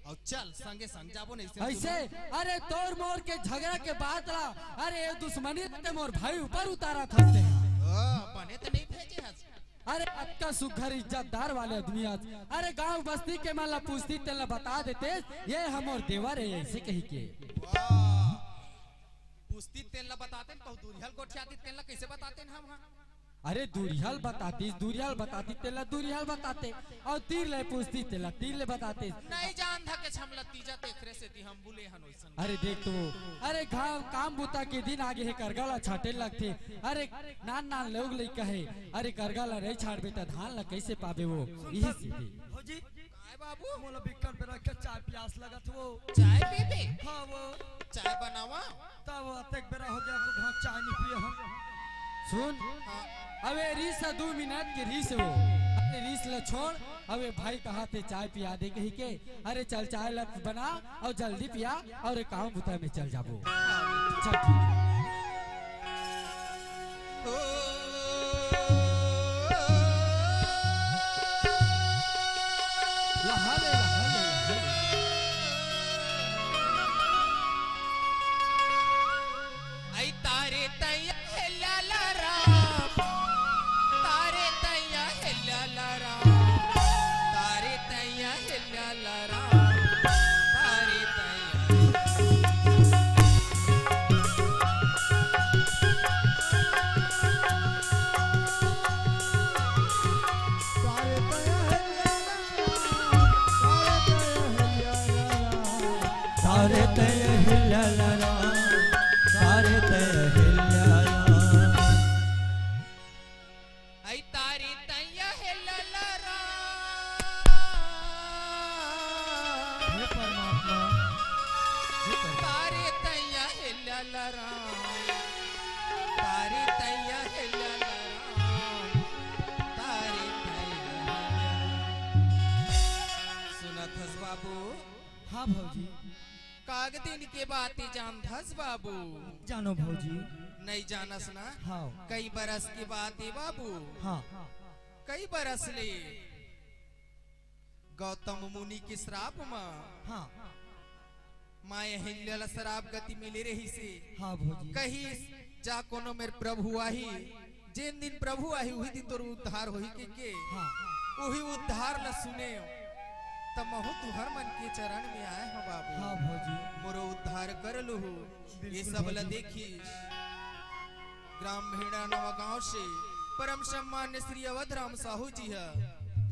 अउ चल संगे संग जाबो नहीं से ऐसे। अरे तोर मोर के झगड़ा के बात ला, अरे ये दुश्मनी ते मोर भाई ऊपर उतारत हस ते। ओ, बने त नहीं भेजे हस। अरे अतका सुघर इज्जतदार वाले आदमी आज, अरे गांव बस्ती के मन ला पूछती तेला बता देते, ये हमर देवर है ऐसे कही के। वाह। पूछती तेला बताते, कहूँ दूरिहल गोठियाती तेला कैसे बताते हम हाँ? अरे दूरिहल बतातीस, दूरिहल बतातीस तेला दूरिहल बताते, अउ तीर ले पूछतीस तेला तीर ले बताते। नहीं जान था के छमला तीजा तेखरे से ती हम बुले हन ओइसन। अरे देख तो, अरे घाम काम बुता के दिन आगे हे, करगा ला छाटे लगथे। अरे नान नान लोग लइका हे, अरे करगा ला नहीं छाटबे त धान ला कैसे पाबे वो? इही सीधी। भौजी, काय बाबू? मोला बिक्कट बेरा के चाय प्यास लगत वो। चाय पीबे? हाँ वो। चाय बनावा? तब अतेक बेरा हो गया, तो घास चाय नहीं पिए हम। सुन, हाँ। अबे रीस ह दू मिनट के रीस वो। अरे रीस ल छोड़, अबे भाई कहा थे चाय पिया दे कही के। अरे चल चाय ल बना अउ जल्दी पिया अउ काम बुता में चल जाबो। चल ठीक। सुनत हस बाबू? हाँ भौजी। काग दिन के बात जानत हस बाबू? जानो भौजी। नहीं जानस ना? हाँ। कई बरस के बात हे बाबू। हाँ। कई बरस ले गौतम मुनि के श्राप म हाँ। माँ अहिल्या ला श्राप गति मिले रहिसे। हाँ भौजी। कहिस, जा कोनो मेर प्रभु आही, जेन दिन प्रभु आही, उही दिन तोर उद्धार होही के, के। हाँ। उही उद्धार ला सुने, त महूँ तुहर मन के चरण में आए हँव बाबू। हाँ भौजी। मोरो उद्धार कर लुहू। ये बिल्कुल सब ला भौजी। देखिस। ग्राम भेड़ा नवा गांव से परम सम्मान्य श्री अवध राम साहू जी ह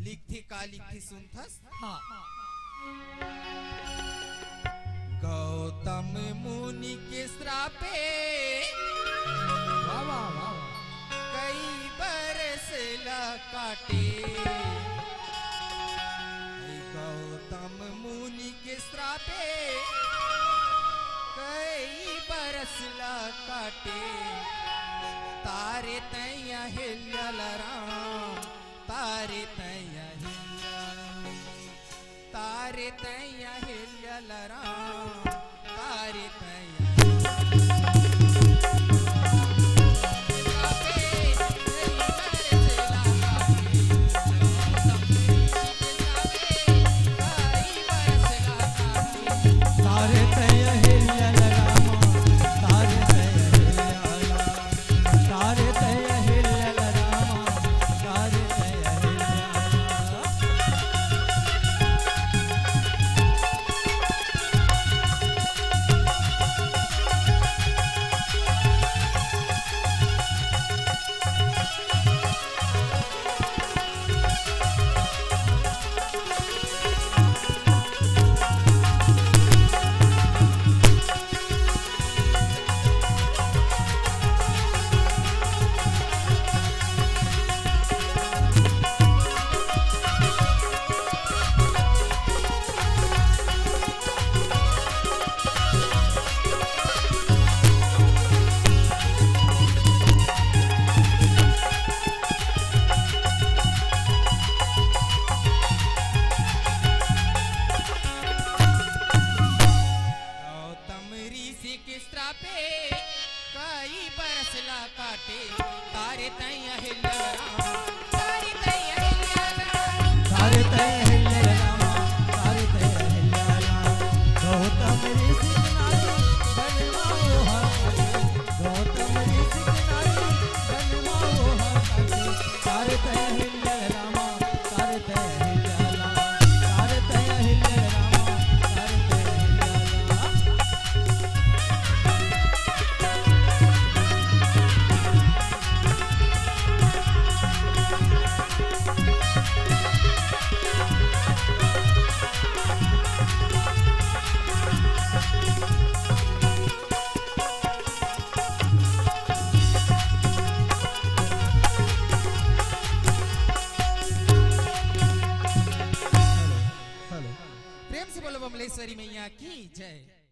लिखथे, का लिखथे सुनथस? हाँ। गौतम मुनि के श्रापे वाह, वाह, वाह, वाह। कई बरस ला काटे। गौतम मुनि के श्रापे कई बरस ला काटे। तारे तैं अहिल्या ला राम, तारे तैं अहिल्या, तारे तैं अहिल्या ला राम, तारे तैं अहिल्या। तारे तैं अहिल्या ला रामा, तारे तैं अहिल्या ला, तारे तैं अहिल्या ला रामा, तारे तैं अहिल्या ला। गौतम ऋषि के श्रापे कई बरस ला काटे। तारे तैं अहिल्या राम, तारे तैं अहिल्या राम, तारे तैं अहिल्या राम, तारे तैं अहिल्या राम। गौतम ऋषि के नारी बन मा ओहा, गौतम ऋषि के नारी बन मा ओहा। तारे तैं अहिल्या रामा, तारे तैं अहिल्या राम, तारे तैं अहिल्या रामा, तारे तैं अहिल्या राम। Hello, hello. प्रेम से बोलो बमलेश्वरी मैया की जय।